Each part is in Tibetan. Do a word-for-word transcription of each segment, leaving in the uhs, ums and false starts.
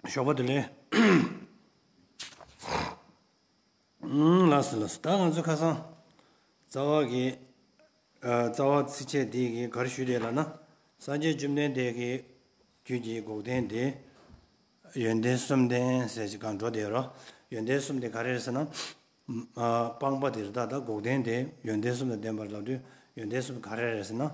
ཞོགས་པ་བདེ་ལེགས། ཨུམ། ལགས་སོ་ལགས་སོ། ད་ང་ཚོ་ཁ་སང་རྩ་བ་གི་ཨ། རྩ་བ་ཚིགས་བཅད་འདི་གི་ག་རེ་ཞུས་བསྡད་ལབ་ན། སངས་རྒྱས་བཅོམ་ལྡན་འདས་ཀྱི་རྒྱུད་ཀྱི་འགོག་བདེན་དེ་ཡོན་ཏན་གསུམ་ལྡན་ཟེར་ཞིག་གང་འགྲོ་བསྡད་རོ། ཡོན་ཏན་གསུམ་དེ་ག་རེ་རེད་ཟེར་ན། ཨ། སྤངས་པ་དེ་རེད། ད་ལྟ་འགོག་བདེན་དེ་ཡོན་ཏན་གསུམ་དང་ལྡན་པར་ལབ་དུས་ཡོན་ཏན་གསུམ་ག་རེ་རེད་ཟེར་ན།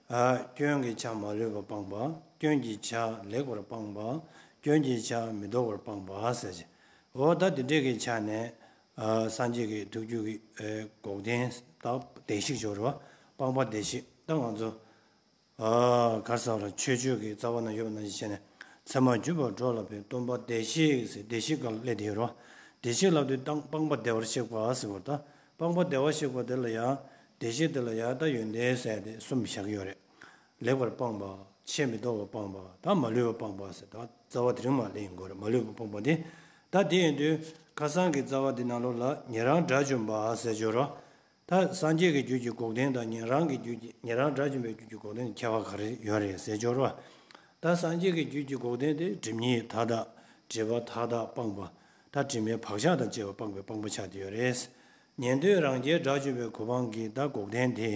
ཨ། སྐྱོན་གྱི་ཆ་མ་ལུས་པ་སྤངས་པ། སྐྱོན་གྱི་ཆ་ལེགས་པར་སྤངས་པ། སྐྱོན་གྱི་ཆ་མི་ལྡོག་པར་སྤངས་པ་ཟེར་ཞིང་། འོ་ད་དེ་འདྲས་ཀྱི་ཆ་ནས། ཨ། སངས་རྒྱས་ཀྱི་ཐུགས་རྒྱུད་ཀྱི་ཨེ། འགོག་བདེན་ད་བདེ་གཤེགས་སྦྱོར་བ་སྤངས་པ་བདེ་གཤེགས། ད་ང་ཚོ་ཨ། ག་རེ་ཟེར་བ་ལ། ཆོས་སྤྱོད་ཀྱི་རྩ་བ་ན་ཡོད་པ་ནང་བཞིན་བྱས་ནས། ཚད་མར་གྱུར་པ་སྒྲོ་ལ་ཕན། སྟོན་པ་བདེ་གཤེགས་ཟེར། བདེ་གཤེགས་སྒང་ལ་སླེབས་བསྡད་ཡོད་རེད་བ། བདེ་གཤེགས་ལབ་དུས་ད་སྤངས་པ་བདེ་བར་གཤེགས་པ་ཟེར་བ་ད། སྤངས་པ་བདེ་བར་གཤེགས་པ་དེ་ལ་ཡང་། བདེ་གཤེགས་དེ་ལ་ཡང་ད་ཡོན་ཏན་ཟེར་ཏེ་གསུམ་བཞག་གི་ཡོད་རེད། ལེགས་པར་སྤངས་པ། ཆེས་མི་ལྡོག་པར་སྤངས་པ། ད་མ་ལུས་པ་སྤངས་པ་ཟེར། ད་རྩ་བ་དེ་རིང་མར་སླེབས་ཡོང་གི་རེད། མ་ལུས་པ་སྤངས་པ་དེ། ད་དེ་ཡིན་དུས་ཁ་སང་གི་རྩ་བ་དེ་ནང་ལོགས་ལ་ཉན་རང་དགྲ་བཅོམ་པ་ཟེར་སྦྱོར་བ། ད་སངས་རྒྱས་ཀྱི་རྒྱུད་ཀྱི་འགོག་བདེན་དང་ཉན་རང་གི་རྒྱུད་ཀྱི། ཉན་རང་དགྲ་བཅོམ་པའི་རྒྱུད་ཀྱི་འགོག་བདེན་ཁྱད་པར་ག་རེ་ཡོད་རེད་ཟེར་སྦྱོར་བ། ད་སངས་རྒྱས་ཀྱི་རྒྱུད་ཀྱི་འགོག་བདེན་དེ་སྒྲིབ་གཉིས་མཐའ་དག་སྒྲིབ་པ་མཐའ་དག་སྤངས་པ། ད་དྲི་མའི་བག་ཆགས་དང་བཅས་པ་སྤངས་པའི་སྤངས་པ་ཆགས་བསྡད་ཡོད་རེད། ཉན་ཐོས་རང་རྒྱལ་དགྲ་བཅོམ་པའི་གོ་འཕང་གི་ད་འགོག་བདེན་དེ།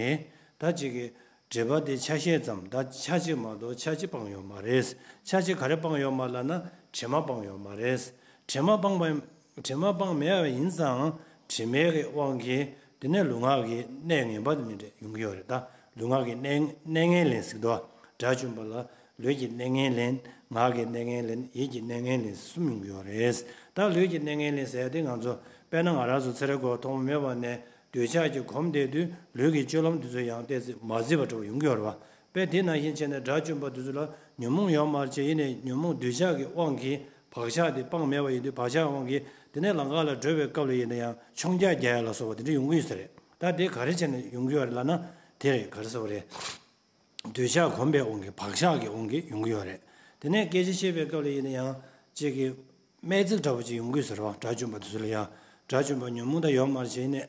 ད་ཅིག་གི་སྒྲིབ་པ་དེ་ཆ་ཤས་ཙམ། ད་ཆ་གཅིག་མ་གཏོགས་ཆ་གཅིག་སྤངས་ཡོད་མ་རེད། ཆ་གཅིག་ག་རེ་སྤངས་ཡོད་མ་ལབ་ན། དྲི་མ་སྤངས་ཡོད་མ་རེད། དྲི་མ་སྤངས་པ། དྲི་མ་སྤངས་མེད་པ་ཡིན་ཙང་དྲི་མའི་གི་དབང་གིས་དེ་ནས་ལུས་ངག་གི་གནས་ངན་པ་དེ་འདྲ་ཡོང་གི་ཡོད་རེད། ད་ལུས་ངག་གི་གནས་གནས་ངན་ལེན་ཟེར་གི་འདུག་དགྲ་བཅོམ་པ་ལ་ལུས་ཀྱི་གནས་ངན་ལེན། ངག་གི་གནས་ངན་ལེན། ཡིད་ཀྱི་གནས་ངན་ལེན་གསུམ་ཡོང་གི་ཡོད་རེད། ད་ལུས་ཀྱི་གནས་ངན་ལེན་ཟེར་ཡ་དེ་ང་ཚོ་དཔེར་ན་ང་རང་ཚོ་ཚེ་རབས་འཁོར་བ་ཐོག་མ་མེད་པ་ནས་འདོད་ཆགས་ཀྱིས་གོམས་བསྡད་དུས་ལུས་ཀྱི་སྤྱོད་ལམ་དེ་ཚོ་ཡང་ཏོག་ཙམ་མ་བརྩིས་པ་འདྲ་བོ་ཡོང་གི་ཡོད་རེད་བ། དཔེ་དེ་ནང་བཞིན་བྱས་ནས་དགྲ་བཅོམ་པ་དེ་ཚོ་ལ་ཉོན་མོངས་ཡོད་མ་རེད་བྱས། ཡིན་ནའི་ཉོན་མོངས་འདོད་ཆགས་ཀྱི་དབང་གིས་བག་ཆགས་དེ་སྤངས་མེད་པ་ཡིན་དུས། བག་ཆགས་དབང་གིས་དེ་ནས་ལམ་ཁ་ལ་བགྲོད་པའི་སྐབས་ལ་ཡིན་ན་ཡང་མཆོང་རྒྱག་རྒྱག་ཡ་ལ་སོགས་པ་དེ་འདྲ་ཡོང་གི་ཡོད་ས་རེད། ད་དེ་ག་རེ་བྱས་ནས་ཡོང་གི་ཡོད་རེད་ལབ་ན། དེ་རེད། ག་རེ་ཟེར་བ་རེད། འདོད་ཆགས་གོམས་པའི་དབང་གིས། བག་ཆགས་ཀྱི་དབང་གིས་ཡོང་གི་ཡོད་རེད། དེ་ནས་སྐད་ཆ་བཤད་པའི་སྐབས་ལ་ཡིན་ན་ཡང་གཅིག་གི་སྨྲས་ཚིག་འདྲ་པོ་ཅིག་ཡོང་གི་ཡོད་ས་རེད་བ། དགྲ་བཅོམ་པ་དེ་ཚོ་ལ་ཡང་། དགྲ་བཅོམ་པ་ཉོན་མོངས་དང་ཡོད་མ་རེད་བྱས། ཡིན་ནའི་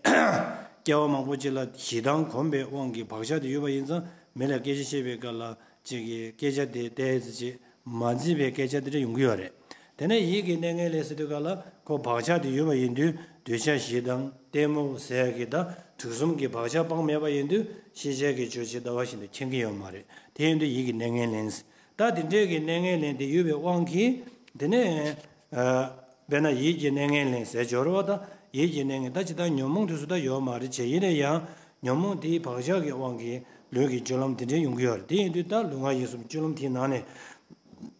སྐྱེ་བ་མང་པོ་ཅིག་ལ་ཞེ་སྡང་གོམས་པའི་དབང་གིས་བག་ཆགས་དེ་ཡོད་པ་ཡིན་ཙང་། མི་ལ་སྐད་ཆ་བཤད་པའི་སྐབས་ལ་གཅིག་གི་སྐད་ཆ་དེ་ཏོག་ཙམ་ཅིག་མ་བརྩིས་པའི་སྐད་ཆ་དེ་འདྲ་ཡོང་གི་ཡོད་རེད། དེ་ནས་ཡིད་ཀྱི་གནས་ངན་ལེན་ཟེར་དུས་སྐབས་ལ་ཁོ་བག་ཆགས་དེ་ཡོད་པ་ཡིན་དུས། འདོད་ཆགས་ཞེ་སྡང་གཏི་མུག་ཟེར་ཡ་གི་ད་དུག་གསུམ་གྱི་བག་ཆགས་སྤངས་མེད་པ་ཡིན་དུས། ཤེས་བྱའི་གི་ཆོས་ཇི་ལྟ་བ་བཞིན་དུ་མཁྱེན་གྱི་ཡོད་མ་རེད། དེ་ཡིན་དུས་ཡིད་ཀྱི་གནས་ངན་ལེན། ད་དེ་འདྲའི་གི་གནས་ངན་ལེན་དེ་ཡོད་པའི་དབང་གིས། དེ་ནས་ཨ། དཔེར་ན་ཡིད་ཀྱི་གནས་ངན་ལེན་ཟེར་སྦྱོར་བ་དང་། ཡིད་ཀྱི་གནས་ངན། ད་ཇི་ལྟར་ཉོན་མོངས་དེ་ཚོ་ད་ཡོད་མ་རེད་བྱས། ཡིན་ན་ཡང་ཉོན་མོངས་དེའི་བག་ཆགས་ཀྱི་དབང་གིས་ལུས་ཀྱི་སྤྱོད་ལམ་དེ་འདྲའི་ཡོང་གི་ཡོད་རེད། དེ་ཡིན་དུས་ད་ལུས་ངག་ཡིད་གསུམ་སྤྱོད་ལམ་དེའི་ནང་ནས་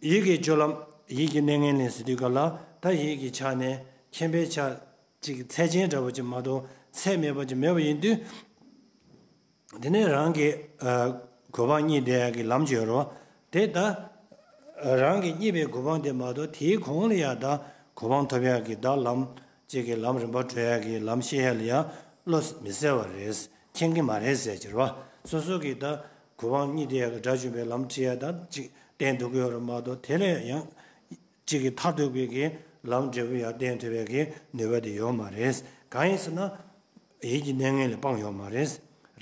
ཡིད་ཀྱི་སྤྱོད་ལམ། ཡིད་ཀྱི་གནས་ངན་ལེན་ཟེར་དུས་སྐབས་ལ། ད་ཡིད་ཀྱི་ཆ་ནས་མཁྱེན་པའི་ཆ་ཅིག་ཚད་ཅན་འདྲ་པོ་ཅིག་མ་གཏོགས་ཚད་མེད་པ་ཅིག་མེད་པ་ཡིན་དུས། དེ་ནས་རང་གི་ཨ། གོ་འཕང་བརྙེས་བསྡད་ཡག་གི་ལམ་ཅིག་ཡོད་རེད་བ། དེ་ད་རང་གི་བརྙེས་པའི་གོ་འཕང་དེ་མ་གཏོགས། དེའི་གོང་ལ་ཡང་ད་གོ་འཕང་ཐོབ་ཡག་གི་ད་ལམ་ཅིག་གི་ལམ་རིམ་པ་བགྲོད་ཡག་གི་ལམ་ཤེས་ཡག་ལ་ཡང་བློ་མི་གསལ་བ་རེད། མཁྱེན་གྱི་མ་རེད་ཟེར་གྱི་རེད་བ། སོ་སོ་གི་ད་གོ་འཕང་བརྙེས་བསྡད་ཡག་གི་དགྲ་བཅོམ་པའི་ལམ་ཁྲིད་ཡག་ད་ཅིག་བསྟན་འདུག་གི་ཡོད་རེད་མ་གཏོགས། དེ་ལས་ཡང་གཅིག་གི་མཐར་ཐུག་པའི་གི་ལམ་འབྲས་བུ་ཡར་བསྟན་ཐུབ་པའི་གི་ནུས་པ་དེ་ཡོད་མ་རེད། གང་ཡིན་ཟེར་ན། ཡིད་ཀྱི་གནས་ངན་ལས་སྤངས་ཡོད་མ་རེད།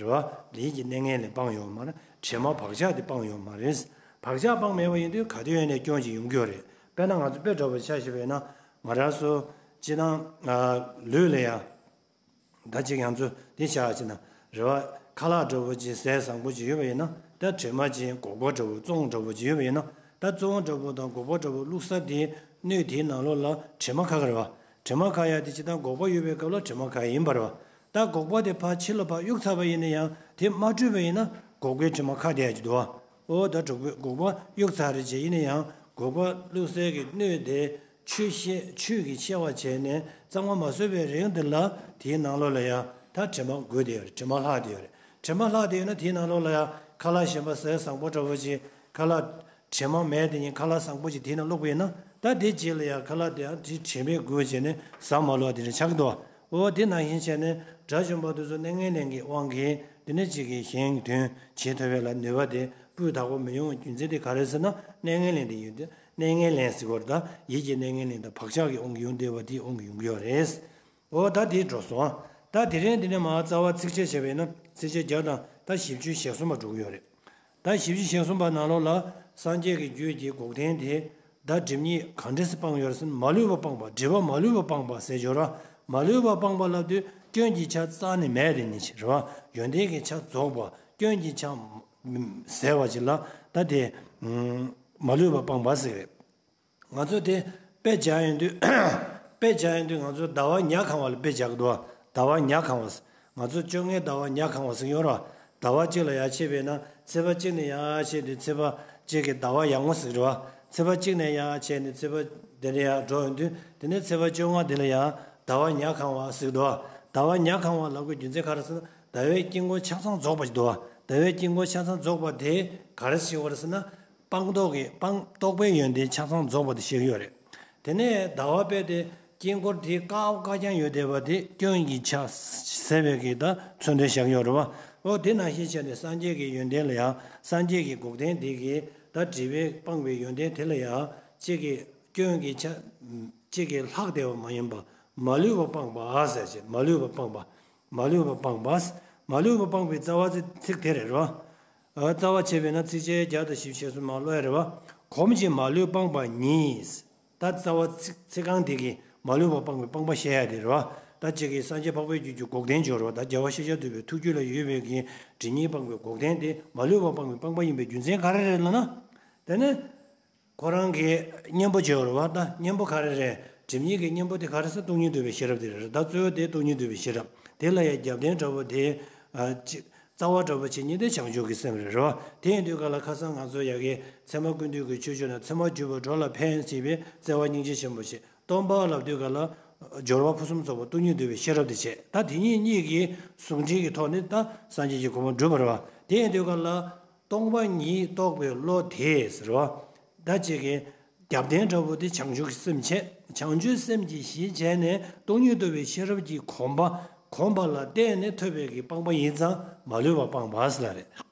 རེད་བ། ཡིད་ཀྱི་གནས་ངན་ལས་སྤངས་ཡོད་མ་རེད། དྲི་མ་བག་ཆགས་དེ་སྤངས་ཡོད་མ་རེད། བག་ཆགས་སྤངས་མེད་པ་ཡིན་དུས་ག་དུས་ཡིན་ནའི་སྐྱོན་ཅིག་ཡོང་གི་ཡོད་རེད། དཔེར་ན་ང་ཚོ་དཔེ་འདྲ་པོ་ཆ་བཞག་པ་ཡིན་ན། ང་རང་ཚོ་སྤྱིར་བཏང་ལུས་ལ་ཡང་། ད་ཅིག་ང་ཚོ་འདི་བྱ་བ་བྱས་ན། རེད་བ། ཁ་ལག་འདྲ་པོ་ཅིག་ཟས་བཟང་པོ་ཅིག་ཡོད་པ་ཡིན་ན། ད་དྲི་མ་ཅིག་སྒོག་པ་འདྲ་པོ་བཙོང་འདྲ་པོ་ཅིག་ཡོད་པ་ཡིན་ན། ད་བཙོང་འདྲ་པོ་དང་སྒོག་པ་འདྲ་པོ་བླུགས་ས་དེ། སྣོད་དེའི་ནང་ལོགས་ལ་དྲི་མ་ཁ་གི་རེད་བ། དྲི་མ་ཁ་ཡ་དེ་ཇི་ལྟར་སྒོག་པ་གཡུག་པའི་སྐབས་ལ་དྲི་མ་ཁ་ཡ་ཡིན་པ་རེད་བ། ད་སྒོག་པ་དེ་ཕར་ཕྱི་ལ་ཕར་གཡུག་ཚར་བ་ཡིན་ན་ཡང་དེ་མ་བཀྲུས་པ་ཡིན་ན་སྒོག་པའི་དྲི་མ་ཁ་བསྡད་ཡ་ཅིག་འདུག་བ། ཨོ་ད་སྒོག་པ་གཡུག་ཚར་རེད་བྱས། ཡིན་ན་ཡང་སྒོག་པ་བླུགས་སའི་གི་སྣོད་དེ་ཆུ་བཤལ། ཆུ་གིས་བཤལ་བ་བྱས་ནས་གཙང་མ་མ་བཟོས་པའི་རིང་དེ་ལ་དེའི་ནང་ལོགས་ལ་ཡང་ད་དྲི་མ་འགོས་བསྡད་ཡོད་རེད། དྲི་མ་ལྷག་བསྡད་ཡོད་རེད། དྲི་མ་ལྷག་བསྡད་ཡོད་ན་དེའི་ནང་ལོགས་ལ་ཡང་ཁ་ལག་གཞན་པ་ཟས་བཟང་པོ་འདྲ་པོ་ཅིག་ཁ་ལག་དྲི་མ་མེད་དེ་ཡིན་ཁ་ལག་བཟང་པོ་ཅིག་དེའི་ནང་བླུགས་པ་ཡིན་ན། ད་དེ་རྗེས་ལ་ཡང་ཁ་ལག་དེ་ཡང་དེ་དྲི་མས་འགོས་བྱས་ནས་ཟ་མ་ལོ་དེ་འདྲ་ཆགས་ཀྱི་འདུག་བ། འོ་དེ་ནང་བཞིན་བྱས་ནས་དགྲ་བཅོམ་པ་དེ་ཚོ་གནས་ངན་ལེན་གྱི་དབང་གིས་དེ་ནས་ཅིག་གིས་གཞན་དོན་བྱེད་ཐུབ་པའི་ལ་ནུས་པ་དེ་སྤུས་དག་པོ་མི་ཡོང་བའི་རྒྱུ་མཚན་དེ་ག་རེ་ཟེར་ན། གནས་ངན་ལེན་དེ་ཡོད་དེ། གནས་ངན་ལེན་ཟེར་བ་ད་ཡིད་ཀྱི་གནས་ངན་ལེན་དང་བག་ཆགས་ཀྱི་དབང་གིས་ཡོང་བསྡད་པ་དེའི་དབང་གིས་ཡོང་གི་ཡོད་རེད། འོ་ད་དེ་འགྲོ་སོང་། ད་དེ་རིང་འདི་ནས་མར་རྩ་བ་ཚིགས་བཅད་བྱས་པ་ཡིན་ན་ཚིགས་བཅད་བརྒྱ་དང་ད་བཞི་བཅུ་ཞེ་གསུམ་པ་འགྲོ་གི་ཡོད་རེད། ད་བཞི་བཅུ་ཞེ་གསུམ་པ་ནང་ལོགས་ལ་སངས་རྒྱས་ཀྱི་རྒྱུད་ཀྱི་འགོག་བདེན་དེ། ད་སྒྲིབ་གཉིས་གང་འདྲ་སེ་སྤངས་ཡོད་རེད་ཟེར་ན། མ་ལུས་པ་སྤངས་པ། སྒྲིབ་པ་མ་ལུས་པ་སྤངས་པ་ཟེར་ཡོད་རེད་བ། མ་ལུས་པ་སྤངས་པ་ལབ་དུས་སྐྱོན་གྱི་ཆ་རྩ་ནས་མེད་དེ་ནི་རེད་བ། ཡོན་ཏན་གྱི་ཆ་རྫོགས་པ། སྐྱོན་གྱི་ཆ་ཟད་པ་ཅིག་ལ་ད་དེ་མ་ལུས་པ་སྤངས་པ་ཟེར་རེད། ང་ཚོ་དེ་དཔེ་བྱ་ཡོང་དུས། དཔེ་བྱ་ཡོང་དུས་ང་ཚོ་ཟླ་བ་ཉ་གང་བ་ལ་དཔེ་བྱ་གི་འདུག་བ། ཟླ་བ་ཉ་གང་བ། ང་ཚོ་བཅོ་ལྔའི་ཟླ་བ་ཉ་གང་བ་ཟེར་གྱི་ཡོད་རེད་བ། ཟླ་བ་གཅིག་ལ་ཡར་ཕྱེ་བས་ན་ཚེས་པ་གཅིག་ནས་ཡར་ཕྱེ་དུས་ཚེས་པ་གཅིག་གི་ཟླ་བ་ཡར་ངོ་ཟེར་གྱི་རེད་བ། ཚེས་པ་གཅིག་ནས་ཡར་ཕྱེ་ནས་ཚེས་པ་དེ་ནས་ཡར་འགྲོ་ཡོང་དུས་དེ་ནས་ཚེས་པ་བཅོ་ལྔ་དེ་ལ་ཡང་ཟླ་བ་ཉ་གང་བ་ཟེར་གྱི་འདུག་བ། ཟླ་བ་ཉ་གང་བ་ལབ་དགོས་རྒྱུ་མཚན་ག་རེ་ཟེར་ན། ཟླ་བའི་དཀྱིལ་འཁོར་ཆ་ཚང་རྫོགས་པ་ཞིག་འདུག་བ། ཟླ་བའི་དཀྱིལ་འཁོར་ཆ་ཚང་རྫོགས་པ་དེ་ག་རེ་ཞིག་བར་ཟེར་ན། སྤངས་རྟོགས་ཀྱི་སྤངས་རྟོགས་པའི་ཡོན་ཏན་ཆ་ཚང་རྫོགས་པ་དེ་བཤད་ཀྱི་ཡོད་རེད། དེ་ནས་ཟླ་བ་དཔེ་དེ་དཀྱིལ་འཁོར་དེ་དཀར་པོ་དཀར་རྐྱང་ཡོད་བསྡད་པ་དེ་སྐྱོན་གྱི་ཆ་ཟད་པའི་གི་ད་མཚོན་དོན་བཞག་ཡོད་རེད་བ། འོ་དེ་ནང་བཞིན་བྱས་ནས་སངས་རྒྱས་ཀྱི་ཡོན་ཏན་ལ་ཡང་སངས་རྒྱས་ཀྱི་འགོག་བདེན་དེ་གི་ད་སྒྲིབ་པའི་སྤངས་པའི་ཡོན་ཏན་དེ་ལ་ཡང་གཅིག་གི་སྐྱོན་གྱི་ཆ་གཅིག་གི་ལྷག་བསྡད་པ་མ་ཡིན་པ་མ་ལུས་པ་སྤངས་པ་ཟེར་བྱས། མ་ལུས་པ་སྤངས་པ། མ་ལུས་པ་སྤངས་པ། མ་ལུས་པ་སྤངས་པའི་རྩ་བ་ཚིག་དེ་རེད་རོ། རྩ་བ་བྱས་པས་ན་ཚིགས་བཅད་བརྒྱ་དང་བཞི་བཅུ་ཞེ་གསུམ་མ་ཀློག་ཡ་རེད་བ། གོམས་ཀྱིས་མ་ལུས་སྤངས་པ་ཉིད། ད་རྩ་བ་ཚིག་ཚིག་རྐང་དེ་གིས་མ་ལུས་པ་སྤངས་པའི་སྤངས་པ་བཤད་ཡ་དེ་རེད་བ། ད་གཅིག་གིས་སངས་རྒྱས་འཕགས་པའི་རྒྱུད་ཀྱི་འགོག་བདེན་སྦྱོར་བ། ད་རྒྱལ་བ་ཤེས་བྱ་ཐུབ་པའི་ཐུགས་རྒྱུད་ལ་ཡོད་པའི་གི་སྒྲིབ་གཉིས་སྤངས་པའི་འགོག་བདེན་དེ་མ་ལུས་པ་སྤངས་པའི་སྤངས་པ་ཡིན་པའི་རྒྱུ་མཚན་ག་རེ་རེད་ལབ་ན། དེ་ནི། ཁོ་རང་གི་གཉེན་པོ་བརྗོད་པ་རེད་བ། ད་གཉེན་པོ་ག་རེ་རེད། སྒྲིབ་གཉིས་ཀྱི་གཉེན་པོ་དེ་ག་རེ་ཟེར། སྟོང་ཉིད་རྟོགས་པའི་ཤེས་རབ་དེ་རེད། ད་གཙོ་བོ་དེ་སྟོང་ཉིད་རྟོགས་པའི་ཤེས་རབ་དེ་ལ་ཡང་རྒྱབ་རྟེན་འདྲ་བོ་དེ། ཨ་ཅི། རྩ་བ་འདྲ་བོ་བྱེད་མཁན་དེ་བྱང་ཆུབ་ཀྱི་སེམས་རེད་རོ། དེ་ཡིན་དུས་ག་ལ་ཁ་སང་ང་ཚོ་ཡ་གི་ཚད་མ་ཀུན་བཏུས་ཀྱི་ཆོས་སྤྱོད་ནང་ཚད་མར་གྱུར་པ་འགྲོ་ལ་ཕན་ཞེས་པའི་བརྩེ་བ་སྙིང་རྗེ་ཆེན་པོ་བྱེད། སྟོང་པ་ལབ་དུས་ག་ལ། སྦྱོར་བ་ཕུན་སུམ་ཚོགས་པ་སྟོང་ཉིད་རྟོགས་པའི་ཤེས་རབ་དེ་བྱེད། ད་དེ་གཉིས་གཉིས་ཀྱི་ཟུང་འབྲེལ་གྱི་ཐོག་ནས་ད་སངས་རྒྱས་ཀྱི་གོ་འཕང་འགྲུབ་པ་རེད་བ། དེ་ཡིན་དུས་ག་ལ། སྟོང་པ་ཉིད་རྟོགས་པའི་བློ་དེ་ཟེར་བ། ད་ཅིག་གིས་རྒྱབ་རྟེན་འདྲ་བོ་དེ་བྱང་ཆུབ་ཀྱི་སེམས་བྱས། བྱང་ཆུབ་སེམས་ཀྱི་གཞི་བྱས་ནས་སྟོང་ཉིད་རྟོགས་པའི་ཤེས་རབ་ཀྱི་གོམས་པ། གོམས་པ་ལ་བརྟེན་ནས་ཐོབ་པའི་གི་སྤངས་པ་ཡིན་ཙང་མ་ལུས་པ་སྤངས་པ་ཟེར་ལ་རེད།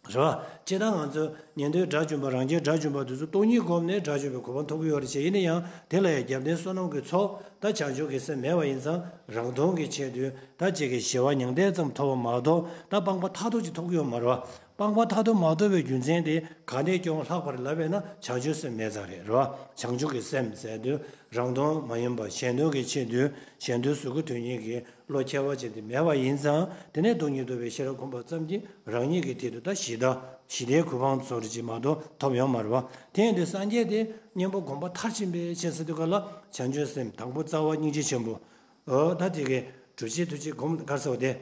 རེད་བ། སྤྱིར་བཏང་ང་ཚོ་ཉན་ཐོས་དགྲ་བཅོམ་པ་རང་རྒྱལ་དགྲ་བཅོམ་པ་དེ་ཚོ་སྟོང་ཉིད་བསྒོམས་ནས་དགྲ་བཅོམ་པའི་གོ་འཕང་ཐོབ་ཀྱི་ཡོད་རེད་བྱས། ཡིན་ན་ཡང་དེ་ལ་ཡང་རྒྱབ་རྟེན་བསོད་ནམས་ཀྱི་ཚོགས་ད་བྱང་ཆུབ་ཀྱི་སེམས་མེད་པ་ཡིན་ཙང་རང་དོན་གྱི་ཆེད་དུ་ད་ཅིག་གི་ཞི་བ་མྱང་འདས་ཙམ་ཐོབ་པ་མ་གཏོགས་ད་སྤངས་པ་མཐར་ཐུག་ཅིག་ཐོབ་ཀྱི་ཡོད་མ་རེད་བ། སྤངས་པ་མཐར་ཐུག་མ་ཐོབ་པའི་རྒྱུ་མཚན་དེ་ག་ནས་ཀྱང་ལྷག་པར་ལབ་པས་ན་བྱང་ཆུབ་སེམས་མེད་ཙང་རེད་རོ། བྱང་ཆུབ་ཀྱི་སེམས་ཟེར་དུས་རང་དོན་མ་ཡིན་པ་གཞན་དོན་གྱི་ཆེད་དུ་གཞན་དོན་གཟུགས་སྐུ་དོན་གཉིས་ཀྱི་བློ་ཁྱད་པར་ཅན་དེ་མེད་པ་ཡིན་ཙང་དེ་ནས་སྟོང་ཉིད་རྟོགས་པའི་ཤེས་རབ་གོམས་པ་ཙམ་གྱིས་རང་ཉིད་ཀྱི་ཐད་དུ་ད་ཞི་བདེ་ཞི་བདེའི་གོ་འཕང་ཚོར་ཅིག་མ་གཏོགས་ཐོབ་ཡོང་མ་རེད་བ། དེ་ཡིན་དུས་སངས་རྒྱས་དེ་གཉེན་པོ་གོམས་པ་མཐར་ཕྱིན་པའི་ཕྱིན་ཟེར་དུས་ག་ལ་བྱང་ཆུབ་སེམས་དང་པོ་རྩ་བ་སྙིང་རྗེ་ཆེན་པོ། འོ་ད་དེ་གའི་སྒྲུབ་བྱེད་ཐུགས་རྗེ་སྒོམ་ག་རེ་ཟེར་བ་དེ།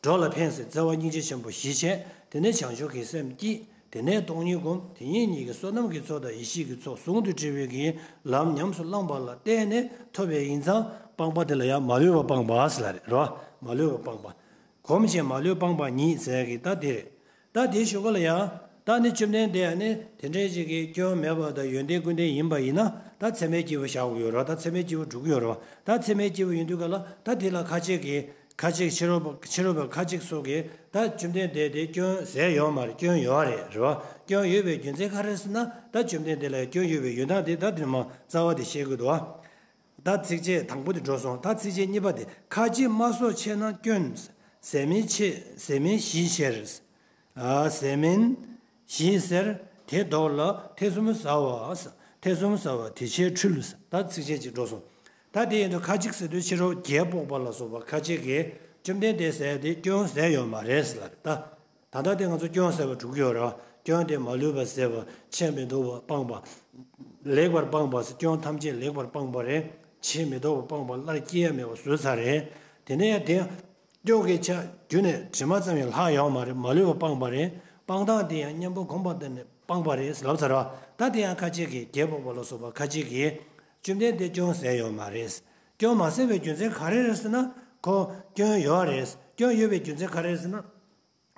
འགྲོ་ལ་ཕན་ཟེར་བརྩེ་བ་སྙིང་རྗེ་ཆེན་པོ་གཞི་བྱས། དེ་ནས་བྱང་ཆུབ་ཀྱི་སེམས་བསྐྱེད། དེ་ནས་སྟོང་ཉིད་བསྒོམ། དེ་ཉིད་གཉིས་ཀྱི་བསོད་ནམས་ཀྱི་ཚོགས་དང་ཡེ་ཤེས་ཀྱི་ཚོགས་ཟུང་དུ་འབྲེལ་བའི་གི་ལམ་ཉམས་སུ་བླངས་པ་ལ་བརྟེན་ནས་ཐོབ་པའི་ཡིན་ཙང་སྤངས་པ་དེ་ལ་ཡང་མ་ལུས་པ་སྤངས་པ་ཟེར་ལ་རེད་རོ། མ་ལུས་པ་སྤངས་པ། གོམས་ཀྱིས་མ་ལུས་སྤངས་པ་ཉིད་ཟེར་གི་ད་དེ་རེད། ད་དེའི་གཞུག་གུ་ལ་ཡང་ད་ནི་བཅོམ་ལྡན་འདས་ནི་དེ་འདྲའི་ཅིག་གི་སྐྱོན་མེད་པ་དང་ཡོན་ཏན་ཀུན་ལྡན་ཡིན་པ་ཡིན་ན་ད་ཚད་མའི་སྐྱེས་བུ་བཞག་དགོས་ཡོད་རེད་བ། ད་ཚད་མའི་སྐྱེས་བུ་སྒྲུབ་ཀྱི་ཡོད་རེད་བ། ད་ཚད་མའི་སྐྱེས་བུ་ཡིན་དུས་ག་ལ་ད་དེ་ལ་ཁ་ཅིག་གིས་ཁ་ཅིག་ཕྱི་རོལ་པ་ཕྱི་རོལ་པ་ཁ་ཅིག་སོགས་ཀྱིས་ད་བཅོམ་ལྡན་འདས་དེ་སྐྱོན་ཟད་ཡོད་མ་རེད། སྐྱོན་ཡོད་རེད་རེད་བ། སྐྱོན་ཡོད་པའི་རྒྱུ་མཚན་ག་རེ་ཟེར་ན་ད་བཅོམ་ལྡན་འདས་ལ་སྐྱོན་ཡོད་པའི་ཡོན་སྟངས་དེ་ད་དེ་མ་རྩ་བ་དེ་བཤད་དགོས་འདུག་བ། ད་ཚིགས་བཅད་དང་པོ་དེ་འགྲོ་སོང་། ད་ཚིགས་བཅད་གཉིས་པ་དེ་ཁ་ཅིག་སྨྲ་སོགས་ཆེ་རྣམས་སྐྱོན་ཟད་མིན་ཆེ་ཟད་མིན་ཞི་ཕྱིར། ཟད་མིན་ཞི་ཟེར་དེ་ལྡོག་ལ་ཐེ་ཚོམ་ཟ་བ། ཐེ་ཚོམ་ཟ་བ་དེ་ཕྱིར་འཁྲུལ། ད་ཚིགས་བཅད་ཅིག་འགྲོ་སོང་། ད་དེ་ཡིན་དུས་ཁ་ཅིག་ཟེར་དུས་ཕྱི་རོལ་རྒྱལ་པོ་པ་ལ་སོགས་པ་ཁ་ཅིག་གིས་བཅོམ་ལྡན་འདས་ཟེར་དེ་སྐྱོན་ཟད་ཡོད་མ་རེད་ཟེར་ལ་རེད་ད། ད་ལྟ་དེ་ང་ཚོ་སྐྱོན་ཟད་པ་སྒྲུབ་ཀྱི་ཡོད་རེད་བ། སྐྱོན་དེ་མ་ལུས་པ་ཟད་པ། ཕྱིར་མི་ལྡོག་པ་སྤངས་པ། ལེགས་པར་སྤངས་པ་ཟེར་སྐྱོན་ཐམས་ཅད་ལེགས་པར་སྤངས་པ་རེད། ཕྱིར་མི་ལྡོག་པ་སྤངས་པ་སླར་སྐྱེ་ཡ་མེད་པ་བཟོས་ཚར་རེད། དེ་ནས་ཡང་དེ་སྐྱོན་གྱི་ཆ་རྒྱུ་ནས་དྲི་མ་ཙམ་ཡང་ལྷག་ཡོད་མ་རེད། མ་ལུས་པ་སྤངས་པ་རེད། སྤང་སྟངས་དེ་ཡང་གཉེན་པོ་གོམས་པ་བརྟེན་ནས་སྤངས་པ་རེད་ལབ་ཚར་བ། ད་དེ་ཡང་ཁ་ཅིག་གིས་རྒྱལ་པོ་པ་ལ་སོགས་པ་ཁ་ཅིག་གིས་བཅོམ་ལྡན་འདས་སྐྱོན་ཟད་ཡོད་མ་རེད། སྐྱོན་མ་ཟད་པའི་རྒྱུ་མཚན་ག་རེ་རེད་ཟེར་ན། ཁོ་སྐྱོན་ཡོད་རེད། སྐྱོན་ཡོད་པའི་རྒྱུ་མཚན་ག་རེ་རེད་ཟེར་ན།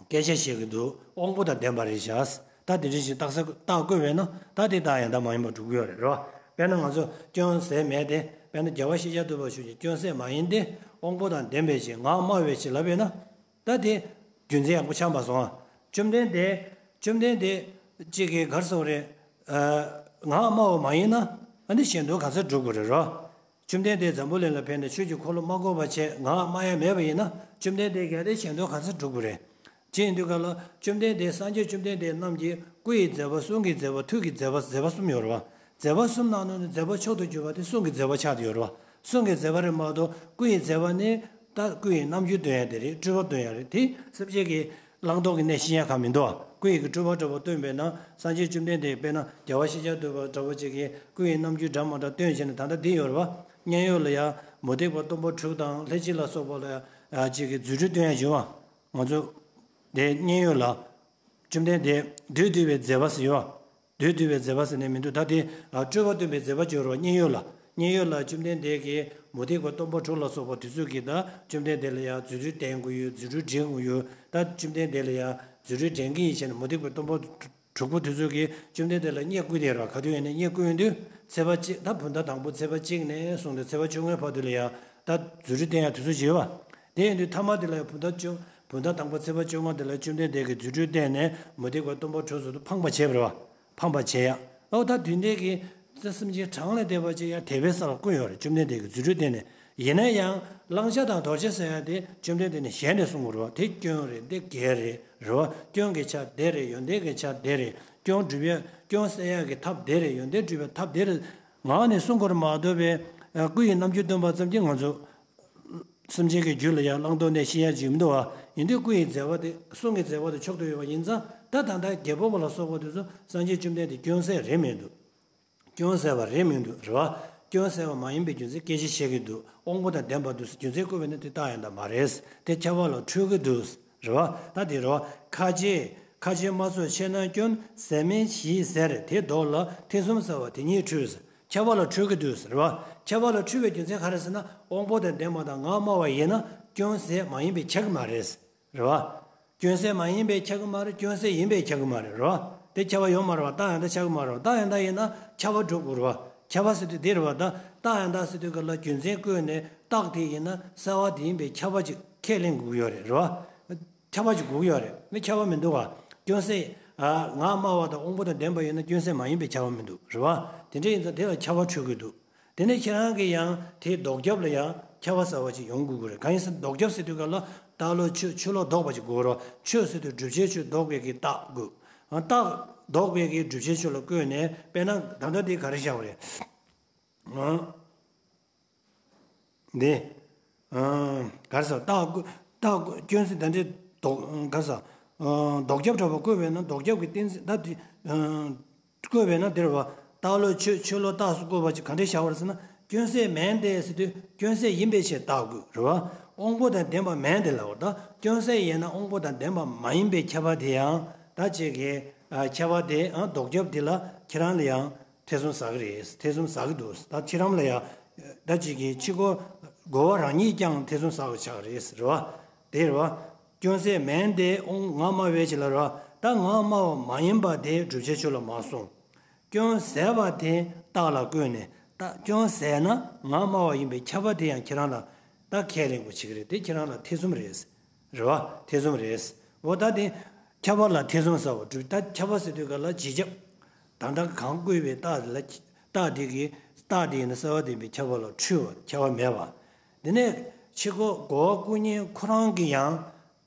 སྐད་ཆ་བཤད་ཀྱི་འདུག་དབང་པོ་དང་ལྡན་པ་རེད་བཞག་ད་དེ་འདྲ་ཞིག་རྟགས་གསལ་རྟགས་བཀོད་པས་ན་ད་དེ་རྟགས་ཡང་དག་མ་ཡིན་པ་སྒྲུབ་ཀྱི་ཡོད་རེད་རོ། དཔེར་ན་ང་ཚོ་སྐྱོན་ཟད་མེད་དེ། དཔེར་ན་རྒྱལ་བ་ཤེས་བྱ་ཐུབ་པ་ཆོས་ཀྱི་སྐྱོན་ཟད་མ་ཡིན་ཏེ། དབང་པོ་དང་ལྡན་པའི་ཕྱིར་ངག་སྨྲ་བའི་ཕྱིར་ལབ་པས་ན། ད་དེ་རྒྱུ་མཚན་ཡག་པོ་ཆགས་པ་སོང་ཨ། བཅོམ་ལྡན་འདས། བཅོམ་ལྡན་འདས་གཅིག་གིས་ག་རེ་གསུངས་རེད། ངག་སྨྲ་བ་མ་ཡིན་ན་ཨ་ནི་གཞན་དོན་གང་ཟག་སྒྲུབ་དགོས་རེད་རོ། བཅོམ་ལྡན་འདས་འཛམ་བུ་གླིང་ལ་ཕེབས་ནས་ཆོས་ཀྱི་འཁོར་ལོ་མ་བསྐོར་བ་བྱས་ངག་སྨྲ་ཡ་མེད་པ་ཡིན་ན་བཅོམ་ལྡན་འདས་ཀྱང་དེ་གཞན་དོན་གང་ཟག་སྒྲུབ་དགོས་རེད། ཅེས་ཡིན་དུས་ག་ལ་བཅོམ་ལྡན་འདས་སངས་རྒྱས་བཅོམ་ལྡན་འདས་རྣམས་ཀྱི་སྐུ་ཡི་མཛད་པ་གསུང་གི་མཛད་པ་ཐུགས་ཀྱི་མཛད་པ་མཛད་པ་གསུམ་ཡོད་རེད་བ། མཛད་པ་གསུམ་ནང་ནས་མཛད་པ་མཆོག་ཏུ་གྱུར་པ་དེ་གསུང་གི་མཛད་པ་ཆགས་ཏེ་ཡོད་རེད་བ། གསུང་གི་མཛད་པ་རེད་མ་གཏོགས་སྐུ་ཡི་མཛད་པ་ནི་ད་སྐུ་ཡི་རྣམ་འགྱུར་སྟོན་ཡ་དེ་རེད། སྤྲུལ་པ་སྟོན་ཡ་རེད། དེ་སེམས་ཅན་གྱི་བླང་དོར་གྱི་གནས་ཤེས་ཡ་གང་མི་འདུག་བ། སྐུ་ཡི་གི་སྤྲུལ་པ་འདྲ་པོ་སྟོན་པས་ན་སངས་རྒྱས་བཅོམ་ལྡན་འདས་དཔེར་ན་རྒྱལ་བ་ཤཱཀྱ་ཐུབ་པ་འདྲ་པོ་ཅིག་གིས་སྐུ་ཡི་རྣམ་འགྱུར་འདྲ་མ་འདྲ་སྟོན་བྱས་ནས། ད་ལྟ་འདི་ཡོད་རེད་བ། མཉན་ཡོད་ལ་ཡ་མུ་སྟེགས་པ་སྟོང་པ་དྲུག་དང་ལྷས་བྱིན་ལ་སོགས་པ་ལ་ཡ་ཅིག་གི་རྫུ་འཕྲུལ་སྟོན་ཡ་བྱུང་བ། ང་ཚོ་དེ་མཉན་ཡོད་ལ། བཅོམ་ལྡན་འདས་བདུད་འདུལ་བའི་མཛད་པ་ཟེར་ཡོད། བདུད་འདུལ་བའི་མཛད་པ་ཟེར་ནས་མི་འདུག་ད་དེ་ཨ་སྤྲུལ་པ་སྟོན་པའི་མཛད་པ་སྦྱོར་བ་མཉན་ཡོད་ལ། མཉན་ཡོད་ལ་བཅོམ་ལྡན་འདས་ཀྱིས་མུ་སྟེགས་པ་སྟོང་པ་དྲུག་ལ་སོགས་པ་དེ་ཚོ་གིས་ད་བཅོམ་ལྡན་འདས་ལ་ཡང་རྫུ་འཕྲུལ་བསྟན་གྱི་ཡོད། རྫུ་འཕྲུལ་འགྲན་གྱི་ཡོད། ད་བཅོམ་ལྡན་འདས་ལ་ཡང་རྫུ་འཕྲུལ་འགྲན་གྱི་ཡིན་བྱས་ནས་མུ་སྟེགས་པ་སྟོང་པ་དྲུག་པོ་དེ་ཚོ་གིས་བཅོམ་ལྡན་འདས་ལ་བསྙད་བཀུར་དེ་ར། ག་དུས་ཡིན་ན་བསྙད་བཀུར་ཡོང་དུས་ཚེས་པ་གཅིག་ད་བོད་ཟླ་དང་པོ་ཚེས་པ་གཅིག་ནས་བཟུང་སྟེ་ཚེས་པ་བཅོ་ལྔའི་བར་དུ་ལ་ཡང་ད་རྫུ་འཕྲུལ་བསྟན་ཡ་དེ་ཚོ་བྱེད་པ། དེ་ཡིན་དུས་ཐ་མ་དེ་ལ་ཡང་བོད་ཟླ་བཅོ་བོད་ཟླ་དང་པོ་ཚེས་པ་བཅོ་ལྔ་དེ་ལ་བཅོམ་ལྡན་འདས་ཀྱིས་རྫུ་འཕྲུལ་བསྟན་ནས་མུ་སྟེགས་པ་སྟོང་པ་དྲུག་ཚོ་ཕངས་པ་བྱས་པ་རེད་བ། ཕངས་པ་བྱས་ཡ། ཨོ་ད་དུས་འདས་ཀྱི་ས་སེམས་ཅན་གྲངས་ལས་འདས་པ་ཅིག་ཡང་དད་པའི་ས་ལ་བཀོད་ཡོད་རེད། བཅོམ་ལྡན་འདས་ཀྱིས་རྫུ་འཕྲུལ་བསྟན་ནས། ཡིན་ན་ཡང་བླང་བྱ་དང་དོར་བྱ་ཟེར་ཡ་དེ་བཅོམ་ལྡན་འདས་ནས་ཞལ་ནས་གསུང་གི་རེད་བ། དེ་སྐྱོན་རེད། འདི་འགལ་རེད། རེད་བ། སྐྱོན་གྱི་ཆ་དེ་རེད། ཡོན་ཏན་གྱི་ཆ་དེ་རེད། སྐྱོན་སྒྲུབ་ཡ་སྐྱོན་སེལ་ཡ་གི་ཐབས་དེ་རེད། ཡོན་ཏན་སྒྲུབ་པའི་ཐབས་དེ་རེད། ངག་ནས་གསུང་གི་རེད་མ་གཏོགས་པའི་སྐུ་ཡི་རྣམ་འགྱུར་སྟོན་པ་ཙམ་གྱིས་ང་ཚོ་སེམས་ཅན་གྱི་རྒྱུད་ལ་ཡང་བླང་དོར་གནས་ཤེས་ཡ་ཅིག་མི་འདུག་བ། ཡིན་དུས་སྐུ་ཡི་མཛད་པ་དེ་གསུང་གི་མཛད་པ་དེ་མཆོག་ཏུ་ཡོད་པ་ཡིན་ཙང་། ད་ད་ལྟ་རྒྱལ་པོ་པ་ལ་སོགས་པ་དེ་ཚོ་སངས་རྒྱས་བཅོམ་ལྡན་འདས་སྐྱོན་སེལ་རེད་མི་འདུག་སྐྱོན་སེལ་བ་རེད་མི་འདུག་རེད་བ། སྐྱོན་སེལ་བ་མ་ཡིན་པའི་རྒྱུ་མཚན་སྐད་ཆ་བཤད་ཀྱི་འདུག་དབང་པོ་དང་ལྡན་པ་འདུག་ཟེར་རྒྱུ་མཚན་བཀོད་པས་ན་དེ་རྟགས་ཡང་དག་མ་རེད། དེ་ཁྱབ་པ་ལ་འཁྲུལ་གྱི་འདུག་རེད་བ། ད་དེ་རེད་བ། ཁ་ཆེ་ཁ་ཆེ་མ་ཚོགས་ཆེ་ན་སྐྱོན། ཟད་མིན་ཞི་ཟེར་དེ་ལྡོག་ལ་ཐེ་ཚོམ་ཟ་བ་དེ་ཉིད་འཁྲུལ་ཟེར། ཁྱབ་པ་ལ་འཁྲུལ་གྱི་འདུག་ཟེར་བ། ཁྱབ་པ་ལ་འཁྲུལ་བའི་རྒྱུ་མཚན་ག་རེ་ཟེར་ན། དབང་པོ་དང་ལྡན་པ་དང་ངག་སྨྲ་བ་ཡིན་ན་སྐྱོན་ཟད་མ་ཡིན་པས་ཁྱབ་ཀྱི་མ་རེད། རེད་བ། སྐྱོན་ཟད་མ་ཡིན་པས་ཁྱབ་ཀྱི་མ་རེད། སྐྱོན་ཟད་ཡིན་པས་ཁྱབ་ཀྱི་མ་རེད། རེད་བ། དེ་ཁྱབ་པ་ཡོད་མ་རེད་བ། རྟགས་ཡང་དག་ཁྱབ་ཀྱི་མ་རེད་བ། རྟགས་ཡང་དག་ཡིན་ན་ཁྱབ་པ་སྒྲུབ་དགོས་རེད་བ། ཁྱབ་པ་ཟེར་དུས་འདི་རེད་བ། ད་རྟགས་ཡང་དག་ཟེར་དུས་ག་ལ་རྒྱུ་མཚན་བཀོད་ནས་རྟགས་དེ་ཡིན་ན་གསལ་བ་དེ་ཡིན་པས་ཁྱབ་པ་ཅིག་ཁས་ལེན་དགོས་ཀྱི་ཡོད་རེད། རེད་བ། ཁྱབ་པ་ཅིག་དགོས་ཀྱི་ཡོད་རེད། མི་ཁྱབ་པ་མི་འདུག་བ། སྐྱོན་ཟད། ཨ། ངག་སྨྲ་བ་དང་དབང་པོ་དང་ལྡན་པ་ཡིན་ན་སྐྱོན་ཟད་མ་ཡིན་པས་ཁྱབ་པ་མི་འདུག་རེད་བ། དེ་འདྲ་ཡིན་ཙང་དེ་ལ་ཁྱབ་པ་འཁྲུལ་གྱི་འདུག་དེ་ནས་ཁྱེད་རང་གིས་ཡང་དེའི་ལྡོག་ཁྱབ་ལ་ཡང་ཁྱབ་པ་ཟེར་བ་ཅིག་ཡོང་དགོས་ཀྱི་རེད། གང་ཡིན་ཟེར་ན་ལྡོག་ཁྱབ་ཟེར་དུས་ག་ལ་རྟགས་ལོག་ཆོས་ཆོས་ལོག་ལྡོག་པ་ཅིག་དགོས་རེད། ཆོས་ཟེར་དུས་བསྒྲུབ་བྱའི་ཆོས་ལྡོག་པའི་གི་རྟགས་དགོས། རྟགས་ལྡོག་པའི་གི་བསྒྲུབ་བྱའི་ཆོས་ལ་བཀོད་ནས། དཔེར་ན་ད་ལྟ་འདི་ག་རེ་བཞག་པ་རེད། འདི། ག་རེ་ཟེར། རྟགས་རྟགས་སྐྱོན་ཟད་ད་འདྲའི་ལྡོག་ག་རེ་ཟེར། ལྡོག་ཁྱབ་འདྲ་པོ་བཀོད་པས་ན་ལྡོག་ཁྱབ་ཀྱི་གཏན་ཚིགས་ད་དེ། བཀོད་པས་ན་འདིར་བ། རྟགས་ལོག་ཆོས་ཆོས་ལོག་རྟགས་སུ་བཀོད་པ་ཅིག་ག་འདྲས་བཞག་པ་རེད་ཟེར་ན། སྐྱོན་ཟད་མིན་ཏེ་ཟེར་དུས་སྐྱོན་ཟད་ཡིན་པའི་ཕྱིར་རྟགས་དགོས་རེད་བ། དབང་པོ་དང་ལྡན་པ་མིན་ཏེ་ལབ་པ་ད། སྐྱོན་ཟད་ཡིན་ན་དབང་པོ་དང་ལྡན་པ་མ་ཡིན་པའི་ཁྱབ་པ་དེ་ཡང་ད་ཅིག་གི་ཁྱབ་པ་དེ་ལྡོག་ཁྱབ་དེ་ལ་ཁྱེད་རང་ལ་ཡང་ཐེ་ཚོམ་ཟ་གི་རེད། ཐེ་ཚོམ་ཟ་གི་འདུག་ད་ཁྱེད་རང་ལ་ཡང་ད་ཅིག་གི་ཕྱི་རྒོལ་རྒོལ་བ་རང་ཉིད་ཀྱང་ཐེ་ཚོམ་ཟ་གི་ཆགས་རེད་རེད་བ། དེ་རེད་བ། སྐྱོན་ཟད་མིན་ཏེ་དབང་ངག་སྨྲ་བའི་ཕྱིར་ལ་རེད་བ། ད་ངག་སྨྲ་བ་མ་ཡིན་པ་དེ་བསྒྲུབ་བྱའི་ཆོས་ལ་མ་སོང་། སྐྱོན་ཟད་པ་དེ་རྟགས་ལ་བཀོད་ནས། ད་སྐྱོན་ཟད་ན་ངག་སྨྲ་བ་ཡིན་པའི་ཁྱབ་པ་དེ་ཡང་ཁྱེད་རང་ལ་ད་ཁས་ལེན་དགོས་བྱེད་ཀྱི་རེད། དེ་ཁྱེད་རང་ལ་ཐེ་ཚོམ་རེད། རེད་བ། ཐེ་ཚོམ་རེད། འོ་ད་དེ་ཁྱབ་པ་ལ་ཐེ་ཚོམ་ཟ་བ་སྒྲུབ། ད་ཁྱབ་པ་ཟེར་དུས་ག་ལ་རྗེས་ཁྱབ། ད་ལྟ་གང་བཀོད་པའི་རྟགས་ལ་རྟགས་དེ་གི་རྟགས་དེ་ཡིན་ན་གསལ་བ་ལྡན་པའི་ཁྱབ་པ་ལ་འཁྲུལ་བ་ཁྱབ་པ་མེད་པ། དེ་ནས་ཕྱི་རྒོལ་རྒོལ་བ་སྐུ་ཉིད་ཁོ་རང་གི་ཡང་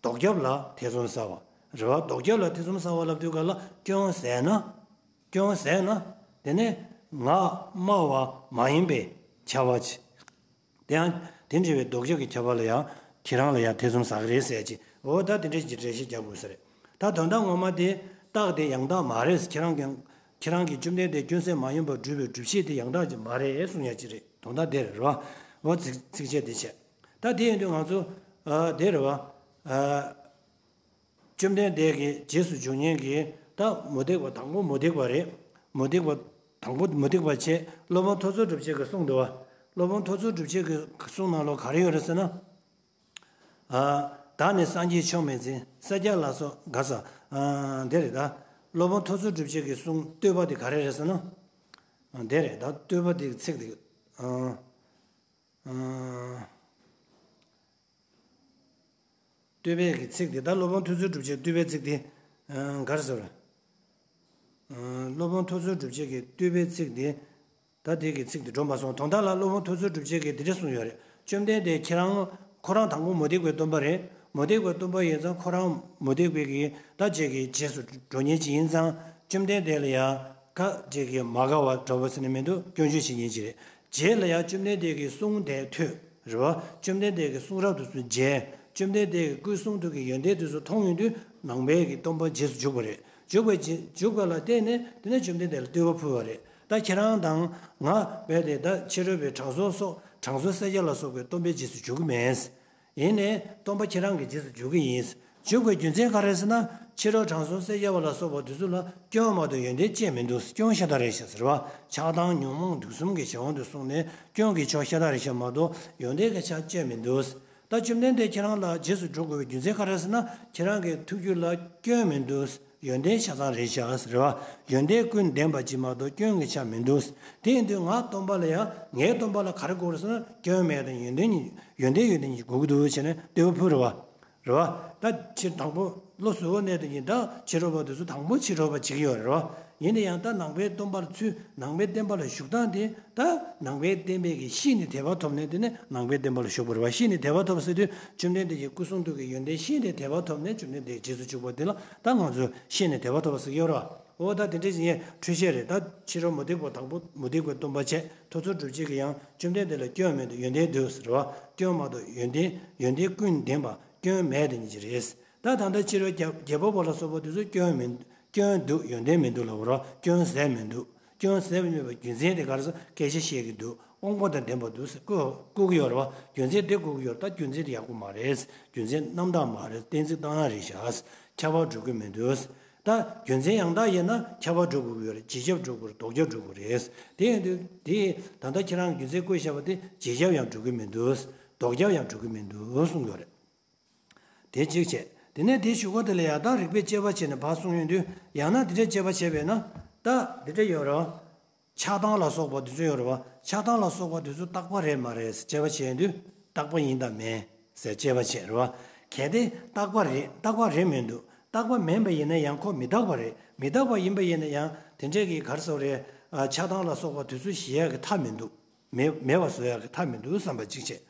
ལྡོག་ཁྱབ་ལ་ཐེ་ཚོམ་ཟ་བ་རེད་བ། ལྡོག་ཁྱབ་ལ་ཐེ་ཚོམ་ཟ་བ་ལབ་དུས་ག་ལ་སྐྱོན་ཟད་ན། སྐྱོན་ཟད་ན། དེ་ནས་ངག་སྨྲ་བ་མ་ཡིན་པའི་ཁྱབ་པ་ཅིག་དེ་ཡང་དེ་འདྲ་བའི་ལྡོག་ཁྱབ་ཀྱི་ཁྱབ་པ་ལ་ཡང་ཁྱེད་རང་ལ་ཡང་ཐེ་ཚོམ་ཟ་གི་རེད་ཟེར་གྱི། འོ་ད་དེ་འདྲ་ཞིག་འགྲེལ་བཤད་རྒྱག་དགོས་ས་རེད། ད་དོན་དག་ངོ་མ་དེ་རྟགས་དེ་ཡང་དག་མ་རེད། ཁྱེད་རང་གིས་ཁྱེད་རང་གིས་བཅོམ་ལྡན་འདས་སྐྱོན་ཟད་མ་ཡིན་པར་སྒྲུབ་པའི་སྒྲུབ་བྱེད་དེ་ཡང་དག་ཅིག་མ་རེད་གསུང་ཡ་ཅིག་རེད། དོན་དག་དེ་རེད་རོ། འོ་ཚིག་ཚིགས་བཅད་དེ་བྱས། ད་དེ་ཡིན་དུས་ང་ཚོ་ཨ་དེ་རེད་བ། ཨ། བཅོམ་ལྡན་འདས་ཀྱི་རྗེས་སུ་འཇུག་མཁན་གྱི་ད་མུ་སྟེགས་པ་དང་པོ་མུ་སྟེགས་པ་རེད། མུ་སྟེགས་པ་དང་པོ་མུ་སྟེགས་པ་བྱས། སློབ་དཔོན་ཐོས་བརྩེགས་གྲུབ་རྗེ་གི་གསུང་འདུག་བ། སློབ་དཔོན་ཐོས་བརྩེགས་གྲུབ་རྗེ་གི་གསུང་ནང་ལོགས་ག་རེ་ཡོད་རེད་ཟེར་ན། ཨ། བདག་ནི་སངས་རྒྱས་ཆོས་མི་འཛིན། ས་སྐྱ་ལ་སོགས་ག་ས། ཨ། འདི་རེད་ད། སློབ་དཔོན་ཐོས་བརྩེགས་གྲུབ་རྗེ་གི་གསུང་བསྟོད་པ་དེ་ག་རེ་རེད་ཟེར་ན། ཨ། འདི་རེད་ད། བསྟོད་པ་དེ་གི་ཚིག་དེ། ཨ། ཨ། བསྟོད་པའི་གི་ཚིག་དེ། ད་སློབ་དཔོན་ཐོས་བརྩེགས་གྲུབ་རྗེའི་བསྟོད་པའི་ཚིག་དེ། ཨ། ག་རེ་ཟེར། ཨ། སློབ་དཔོན་ཐོས་བརྩེགས་གྲུབ་རྗེ་གི་བསྟོད་པའི་ཚིག་དེ། ད་དེ་གི་ཚིག་དེ་འགྲོ་མ་སོང་། དོན་དག་ལ་སློབ་དཔོན་ཐོས་བརྩེགས་གྲུབ་རྗེ་གིས་འདི་འདྲ་གསུངས་ཡོད་རེད། བཅོམ་ལྡན་འདས་ཁྱེད་རང་ཁོ་རང་དང་པོ་མུ་སྟེགས་པའི་སྟོན་པ་རེད། མུ་སྟེགས་པའི་སྟོན་པ་ཡིན་ཙང་ཁོ་རང་མུ་སྟེགས་པའི་གི་ད་ཅིག་གི་རྗེས་སུ་འགྲོ་མཁན་ཅིག་ཡིན་ཙང་། བཅོམ་ལྡན་འདས་ལ་ཡང་ ཀ་ཅིག་གིས་མ་དགའ་བ་འདྲ་བོ་ཟེར་ནས་མི་འདུག་སྐྱོན་བརྗོད་བྱེད་མཁན་ཅིག་རེད། རྗེས་ལ་ཡང་བཅོམ་ལྡན་འདས་ཀྱི་གསུང་དེ་ཐོས། རེད་བ། བཅོམ་ལྡན་འདས་ཀྱི་གསུང་རབ་དེ་ཚོ་མཇལ། བཅོམ་ལྡན་འདས་ཀྱི་སྐུ་གསུང་ཐུགས་ཀྱི་ཡོན་ཏན་དེ་ཚོ་མཐོང་ཡོང་དུས་ནང་པའི་གི་སྟོན་པ་རྗེས་སུ་འཇུག་པ་རེད། འཇུག་པ་རྗེས་འཇུག་པ་ལ་བརྟེན་ནས་དེ་ནས་བཅོམ་ལྡན་འདས་ལ་བསྟོད་པ་ཕུལ་བ་རེད། ད་ཁྱེད་རང་དང་ང་རྦད་དེ་ད་ཕྱི་རོལ་པའི་དྲང་སྲོང་སོགས་དྲང་སྲོང་སེམས་དཔའ་ལ་སོགས་པའི་སྟོན་པའི་རྗེས་སུ་འཇུག་གི་མེད། ཡིན་ནའི་སྟོན་པ་ཁྱེད་རང་གི་རྗེས་སུ་འཇུག་གི་ཡིན། འཇུག་པའི་རྒྱུ་མཚན་ག་རེ་ཟེར་ན། ཕྱི་རོལ་དྲང་སྲོང་སེམས་དཔའ་ལ་སོགས་པ་དེ་ཚོ་ལ་སྐྱོན་མ་གཏོགས་ཡོན་ཏན་ཅི་མི་འདུག་སྐྱོན་ཤ་སྟག་རེད་ཤག་ཟེར་བ། ཆགས་སྡང་ཉོན་མོངས་དུག་གསུམ་གྱི་བྱེ་བ་འདི་བསྲུངས་ནས་སྐྱོན་གྱི་ཕྱོགས་ཤ་སྟག་རེད་ཤག་མ་གཏོགས་ཡོན་ཏན་གྱི་ཆ་ཅི་མི་འདུག་ད་བཅོམ་ལྡན་འདས་ཁྱེད་རང་ལ་རྗེས་སུ་འགྲོ་དགོས་པའི་རྒྱུ་མཚན་ག་རེ་ཟེར་ན། ཁྱེད་རང་གི་ཐུགས་རྒྱུད་ལ་སྐྱོན་མི་འདུག་ཡོན་ཏན་ཆ་ཚང་རེད་ཤག་ཟེར་བ། ཡོན་ཏན་ཀུན་ལྡན་པ་ཅིག་མ་གཏོགས་སྐྱོན་གྱི་ཆ་མི་འདུག་དེ་ཡིན་དུས་ང་སྟོན་པ་ལ་ཡང་ངའི་སྟོན་པ་ལ་ག་རེ་དགོས་རེད་ཟེར་ན། སྐྱོན་མེད་དང་ཡོན་ཏན་གཉིས་ཡོན་ཏན་ཡོན་ཏན་གཉིས་དགོས་ཀྱི་འདུག་བྱས་ནས་བསྟོད་པ་ཕུལ་རེད་བ། རེད་བ། ད་ཕྱིར་དང་པོ་བློ་གཟུ་བོ་གནས་དེ་ཡིན་ད་ཕྱི་རོལ་པ་དེ་ཚོ་དང་པོ་ཕྱི་རོལ་པ་བྱེད་ཀྱི་ཡོད་རེད་བ། ཡིན་ན་ཡང་ད་ནང་པའི་སྟོན་པ་ལ་ཚུར་ནང་པའི་བསྟན་པ་ལ་ཞུགས་སྟངས་དེ། ད་ནང་པའི་བསྟན་པའི་གི་ཤེས་ནས་དད་པ་ཐོབ་ནས་དེ་ནས་ནང་པའི་བསྟན་པ་ལ་ཞུགས་པ་རེད་བ། ཤེས་ནས་དད་པ་ཐོབ་ཟེར་དུས་བཅོམ་ལྡན་འདས་ཀྱི་སྐུ་གསུང་ཐུགས་ཀྱི་ཡོན་ཏན་ཤེས་ནས་དད་པ་ཐོབ་ནས་བཅོམ་ལྡན་འདས་རྗེས་སུ་འཇུག་པ་དེ་ལ་ད་ང་ཚོས་ཤེས་ནས་དད་པ་ཐོབ་པ་ཟེར་གྱི་ཡོད་རེད་བ། འོ་ད་དེ་འདྲ་ཞིག་ངས་འཕྲོས་བཤད་རེད། ད་ཕྱི་རོལ་མུ་སྟེགས་པ་དང་པོ་མུ་སྟེགས་པའི་སྟོན་པ་བྱས་ཐོ་ཚོ་སྒྲུབ་བྱེད་ཀྱི་ཡང་བཅོམ་ལྡན་འདས་ལ་སྐྱོན་མི་འདུག་ཡོན་ཏན་འདུག་ཟེར་བ། སྐྱོན་མ་གཏོགས་ཡོན་ཏན་ཡོན་ཏན་ཀུན་ལྡན་པ་སྐྱོན་མེད་དེ་ཉིད་ཀྱི་རེད། ད་ད་ལྟ་ཕྱི་རོལ་རྒྱལ་རྒྱལ་པོ་བ་ལ་སོགས་པ་དེ་ཚོ་སྐྱོན་མི་སྐྱོན་འདུག་ཡོན་ཏན་མི་འདུག་ལབ་རོགས། སྐྱོན་ཟད་མི་འདུག་སྐྱོན་ཟད་མི་འདུག་པའི་རྒྱུ་མཚན་དེ་ག་རེ་ཟེར་སྐད་ཆ་བཤད་ཀྱི་འདུག་དབང་པོ་དང་ལྡན་པ་འདུག་ཟེར་བཀོད་བཀོད་ཀྱི་ཡོད་རེད་བ། རྒྱུ་མཚན་དེ་བཀོད་ཀྱི་ཡོད་རེད། ད་རྒྱུ་མཚན་དེ་ཡག་པོ་མ་རེད། རྒྱུ་མཚན་རྣམ་དག་མ་རེད། གཏན་ཚིགས་བཏང་ཡག་རེད་ཤག་ཁྱབ་པ་འགྲོ་གི་མི་འདུག་ད་རྒྱུ་མཚན་ཡང་དག་ཡིན་ན་ཁྱབ་པ་འགྲོ་དགོས་ཀྱི་ཡོད་རེད། རྗེས་ཁྱབ་འགྲོ་དགོས་རེད། ལྡོག་ཁྱབ་འགྲོ་དགོས་རེད། དེ་ཡིན་དུས་དེ་ད་ལྟ་ཁྱེད་རང་གི་རྒྱུ་མཚན་བཀོད་བཞག་པ་དེ་རྗེས་ཁྱབ་ཡང་འགྲོ་གི་མི་འདུག་ལྡོག་ཁྱབ་ཡང་འགྲོ་གི་མི་འདུག་གསུངས་ཡོད་རེད། དེ་གཅིག་བྱས། དེ་ནས་དེའི་གཞུག་གུ་དེ་ལ་ཡང་དག་རིགས་པས་དཔྱད་པ་བྱས་ནས་ཕར་གསུངས་ཡོང་དུས་ཡང་ན་དེ་འདྲས་དཔྱད་པ་བྱས་པས་ན། ད་འདི་འདྲས་ཡོད་རེད་བ། ཆགས་སྡང་ལ་སོགས་པ་དེ་ཚོ་ཡོད་རེད་བ། ཆགས་སྡང་ལ་སོགས་པ་དེ་ཚོ་རྟག་པ་རེད་མ་རེད་ཟེར་དཔྱད་པ་བྱས་ཡོང་དུས་རྟག་པ་ཡིན་དང་མིན་ཟེར་དཔྱད་པ་བྱས་རེད་བ། གལ་ཏེ་རྟག་པ་རེད། རྟག་པ་རེད་མི་འདུག་རྟག་པ་མིན་པ་ཡིན་ན་ཡང་ཁོ་མི་རྟག་པ་རེད། མི་རྟག་པ་ཡིན་པ་ཡིན་ན་ཡང་དེ་འདྲས་ཀྱི་ག་རེ་ཟེར་དགོས་རེད། ཨ། ཆགས་སྡང་ལ་སོགས་པ་དེ་ཚོ་ཞི་ཡག་གི་ཐབས་མི་འདུག་མེད་མེད་པ་བཟོ་ཡག་གི་ཐབས་མི་འདུག་བསམ་པ་གཅིག་བྱས།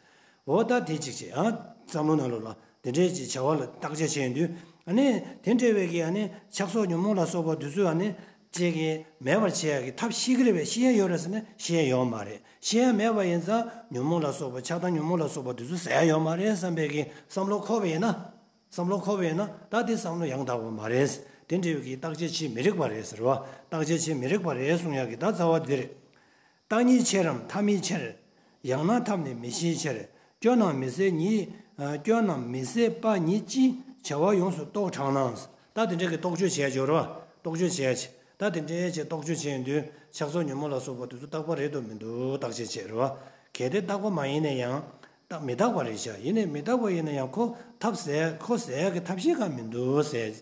འོ་ད་དེ་གཅིག་བྱས། ཨ། བསམ་བློ་ནང་ལོགས་ལ་དེ་འདྲའི་ཅིག་བྱ་བ་ལ་བརྟག་དཔྱད་བྱས་ཡོང་དུས། ཨ་ནི་དེ་འདྲ་བའི་གི་ཨ་ནི་ཆགས་སོགས་ཉོན་མོངས་ལ་སོགས་པ་དེ་ཚོ་ཨ་ནི་ཅིག་གི་མེད་པར་བྱེད་ཡག་གི་ཐབས་ཤེས་ཀྱི་རེད་པས། ཤེས་ཡ་ཡོད་རེད་ཟེར་ན་ཤེས་ཡ་ཡོད་མ་རེད། ཤེས་ཡ་མེད་པ་ཡིན་ཙང་ཉོན་མོངས་ལ་སོགས་པ་ཆགས་སྡང་ཉོན་མོངས་ལ་སོགས་པ་དེ་ཚོ་ཟད་ཡ་ཡོད་མ་རེད་བསམ་པའི་གི་བསམ་བློ་འཁོར་བ་ཡིན་ན། བསམ་བློ་འཁོར་བ་ཡིན་ན་ད་དེ་བསམ་བློ་ཡང་དག་པ་མ་རེད། དེ་འདྲ་བའི་གི་བརྟག་དཔྱད་བྱེད་མི་རིགས་པ་རེད་ཟེར་བ། བརྟག་དཔྱད་བྱེད་མི་རིགས་པ་རེད་གསུང་ཡག་གི་ད་རྩ་བ་འདི་རེད། བརྟག་ཉིད་ཆེར་རམ་ཐབས་མི་ཆེར། ཡང་ན་ཐབས་ནི་མི་ཤེས་ཕྱིར། སྐྱོན་རྣམས་མི་སེལ་ཉིད། སྐྱོན་རྣམས་མི་སེལ་པ་ཉིད་ཀྱིས་བྱ་བ་ཡོངས་སུ་རྟོགས་གྲང་ན། ད་དེ་འདྲ་གི་རྟོག་དཔྱོད་བྱས་ཡོད་རེད་བ། རྟོག་དཔྱོད་བྱས་ཡ་ཆེ། ད་དེ་འདྲའི་ཆེ་རྟོག་དཔྱོད་བྱས་ཡོང་དུས་ཆགས་སོགས་ཉོན་མོངས་ལ་སོགས་པ་དེ་ཚོ་རྟག་པ་རེད་དམ་མི་འདུག་བརྟག་དཔྱད་བྱས་རེད་བ། གལ་ཏེ་རྟག་པ་མ་ཡིན་ན་ཡང་། རྟག་མི་རྟག་པ་རེད་བཞག་ཡིན་ནའི་མི་རྟག་པ་ཡིན་ན་ཡང་ཁོ་ཐབས་ཟད་ཁོ་ཟད་ཡ་གི་ཐབས་ཤེས་གང་མི་འདུག་ཟེར།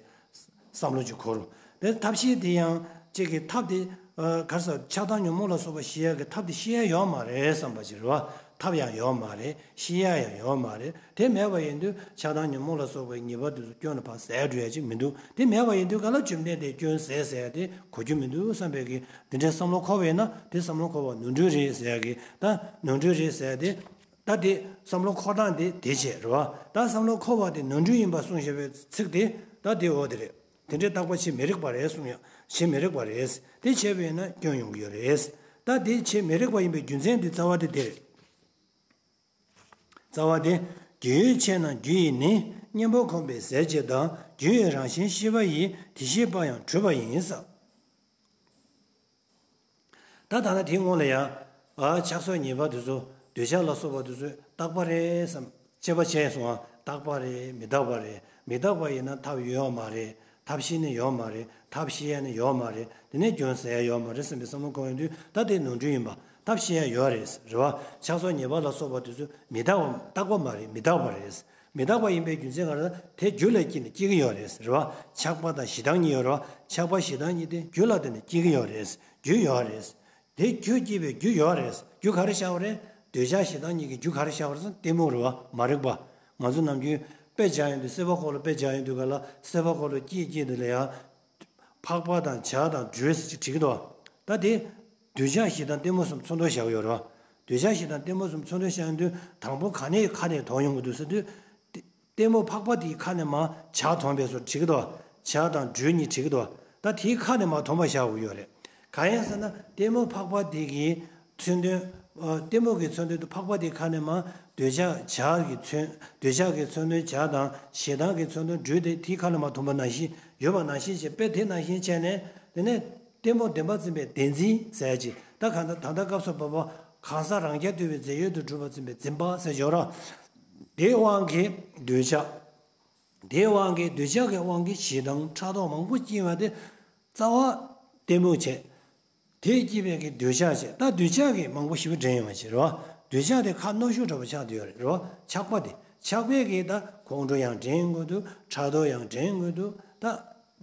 བསམ་བློ་ཅིག་འཁོར། དེ་ཐབས་ཤེས་དེ་ཡང་གཅིག་གི་ཐབས་དེ། ཨ། ག་རེ་ཟེར། ཆགས་སྡང་ཉོན་མོངས་ལ་སོགས་པ་ཞི་ཡག་གི་ཐབས་དེ་ཤེས་ཡ་ཡོད་མ་རེད་བསམ་པ་ཅིག་རེད་བ། ཐབས་ཡང་ཡོད་མ་རེད། ཤེས་ཡ་ཡང་ཡོད་མ་རེད། དེ་མེད་པ་ཡིན་དུས་ཆགས་སྡང་ཉོན་མོངས་ལ་སོགས་པའི་ཉེས་པ་དེ་ཚོ་སྐྱོན་ལ་ཕར་ཟད་འགྲོ་ཡ་ཅིག་མི་འདུག་དེ་མེད་པ་ཡིན་དུས་ག་ལ་བཅོམ་ལྡན་འདས་སྐྱོན་ཟད་ཟེར་ཡ་དེ་གོ་རྒྱུ་མི་འདུག་བསམ་པའི་གི་འདི་འདྲའི་བསམ་བློ་འཁོར་བ་ཡིན་ན་དེ་བསམ་བློ་འཁོར་བ་ནོར་འཁྲུལ་རེད་ཟེར་ཡ་གི་ད་ནོར་འཁྲུལ་རེད་ཟེར་ཡ་དེ། ད་དེ་བསམ་བློ་འཁོར་སྟངས་དེ་དེ་བྱས་རེད་བ། ད་བསམ་བློ་འཁོར་བ་དེ་ནོར་འཁྲུལ་ཡིན་པ་གསུངས་བཞག་པའི་ཚིག་དེ་ད་དེ་འོ་དེ་རེད། དེ་འདྲའི་རྟག་པ་བྱེད་མི་རིགས་པ་རེད་གསུངས་ཡ། བྱེད་མི་རིགས་པ་རེད། དེ་བྱས་པ་ཡིན་ན་སྐྱོན་ཡོང་གི་ཡོད་རེད། ད་དེ་བྱེད་མི་རིགས་པ་ཡིན་པའི་རྒྱུ་མཚན་དེ་རྩ་བ་དེ་དེ་རེད། རྩ་བ་དེ། རྒྱུ་ཡོད་ཆད་ན་རྒྱུ་ཡིས་ནི། གཉེན་པོ་ཁོམ་པས་ཟད་བྱེད་དང་། རྒྱུ་ཡི་རང་བཞིན་ཤེས་པ་ཡིས། དེ་ཤེས་པ་ཡང་གྲུབ་པ་ཡིན་ཟེར། ད་ད་ནི་དེའི་སྔོན་ལ་ཡང་། ཨ། ཆགས་སོགས་ཉེས་པ་དེ་ཚོ་འདོད་ཆགས་ལ་སོགས་པ་དེ་ཚོ་རྟག་པ་རེད་བསམ་དཔྱད་པ་བྱས་སོང་ང་། རྟག་པ་རེད། མི་རྟག་པ་རེད། མི་རྟག་པ་ཡིན་ན་ཐབས་ཡོད་མ་རེད། ཐབས་ཤེས་ནི་ཡོད་མ་རེད། ཐབས་ཤེས་ཡ་ནི་ཡོད་མ་རེད། དེ་ནས་སྐྱོན་ཟད་ཡ་ཡོད་མ་རེད་བསམ་པའི་བསམ་བློ་འཁོར་ཡོང་དུས་ད་དེ་ནོར་འཁྲུལ་ཡིན་པ། ཐབས་ཤེས་ཡ་ཡོད་རེད། རེད་བ། ཆགས་སོགས་ཉེས་པ་ལ་སོགས་པ་དེ་ཚོ་མི་རྟག་པ། རྟག་པ་མ་རེད། མི་རྟག་པ་རེད། མི་རྟག་པ་ཡིན་པའི་རྒྱུ་མཚན་ག་རེ་ད་དེ་རྒྱུ་ལ་སྐྱེས་ནས་སྐྱེ་གི་ཡོད་རེད། རེད་བ། ཆགས་པ་དང་ཞེ་སྡང་གཉིས་ཡོད་རེད་བ། ཆགས་པ་ཞེ་སྡང་གཉིས་དེ་རྒྱུ་ལ་བརྟེན་ནས་སྐྱེ་གི་ཡོད་རེད། རྒྱུ་ཡོད་རེད། དེ་རྒྱུ་སྐྱེས་པའི་རྒྱུ་ཡོད་རེད། རྒྱུ་ག་རེ་བཞག་པ་རེད། འདོད་ཆགས་ཞེ་སྡང་གཉིས་ཀྱི་རྒྱུ་ག་རེ་བཞག་པ་རེད་ཟེར་ན་གཏི་མུག་རེད་བ། མ་རིག་པ། ང་ཚོ་ནམ་རྒྱུན་དཔེ་སྦྱར་ཡོང་དུས་སྲིད་པ་འཁོར་ལོ་དཔེ་སྦྱར་ཡོང་དུས་ག་ལ་སྲིད་པ་འཁོར་ལོ་སྐྱིད་སྐྱིད་དེ་ལ་ཡང་། འཕགས་པ་དང་བྱ་དང་སྦྲུལ་ཟེར་ཅིག་བྲིས་ཀྱི་འདུག་ད་དེ། འདོད་ཆགས་ཞེ་སྡང་གཏི་མུག་གསུམ་མཚོན་དོན་བཞག་ཡོད་རེད་བ། འདོད་ཆགས་ཞེ་སྡང་གཏི་མུག་གསུམ་མཚོན་དོན་བཞག་ཡོང་དུས་དང་པོ་ག་ནས་ཁ་ནས་དོན་ཡོང་གི་འདུག་ཟེར་དུས། གཏི་མུག་འཕགས་པ་དེའི་ཁ་ནས་མར་བྱ་དོན་པའི་བཟོ་བྲིས་ཀྱི་འདུག་བྱ་དང་སྦྲུལ་གཉིས་བྲིས་ཀྱི་འདུག་ད་དེའི་ཁ་ནས་མར་དོན་པ་བཞག་དགོས་ཡོད་རེད། གང་ཡིན་ཟེར་ན་གཏི་མུག་ཕག་པ་དེ་གི་མཚོན་དོན། ཨ། གཏི་མུག་གི་མཚོན་དོན་དུ་ཕག་པ་དེ་ཁ་ནས་མ་འདོད་ཆགས་བྱ་གི་མཚོན། འདོད་ཆགས་ཀྱི་མཚོན་དོན་བྱ་དང་ཞེ་སྡང་གི་མཚོན་དོན་སྦྲུལ་དེ་དེའི་ཁ་ནས་མ་འཐུམ་པ་ནང་བཞིན་ཡོད་པ་ནང་བཞིན་བྱས། དཔེ་དེ་ནང་བཞིན་བྱས་ནས། དེ་ནས་གཏི་མུག་བདེན་པར་འཛིན་པའི་བདེན་འཛིན་ཟེར་ཅིག་ད་གང་ལྟར་ད་ལྟ་སྐབས་སུ་བབ་པ་གང་ཟག་རང་རྐྱ་འདུལ་བའི་རྫས་ཡོད་དུ་གྲུབ་པར་འཛིན་པའི་འཛིན་པ་ཟེར་ཡོད་ར། དེའི་དབང་གིས་འདོད་ཆགས། དེའི་དབང་གིས་འདོད་ཆགས་ཀྱི་དབང་གིས་ཞེ་སྡང་ཕྲག་དོག་མང་པོ་སྐྱེ་བ་དེ་རྩ་བ་གཏི་མུག་བྱས། དེས་སྐྱེས་པའི་གི་འདོད་ཆགས་བྱས། ད་འདོད་ཆགས་ཀྱི་མང་པོ་ཞེ་པོ་འདྲེན་ཡོང་བ་ཞིག་རེད་བ། འདོད་ཆགས་དེ་ཁ་རྣོ་ཤོས་འདྲ་པོ་ཆགས་བསྡད་ཡོད་རེད་རེད་བ། ཆགས་པ་དེ་ཆགས་པའི་གི་ད་ཁོང་ཁྲོ་ཡང་འདྲེན་དགོས་འདུག་ཕྲག་དོག་ཡང་འདྲེན་དགོས་འདུག་ད་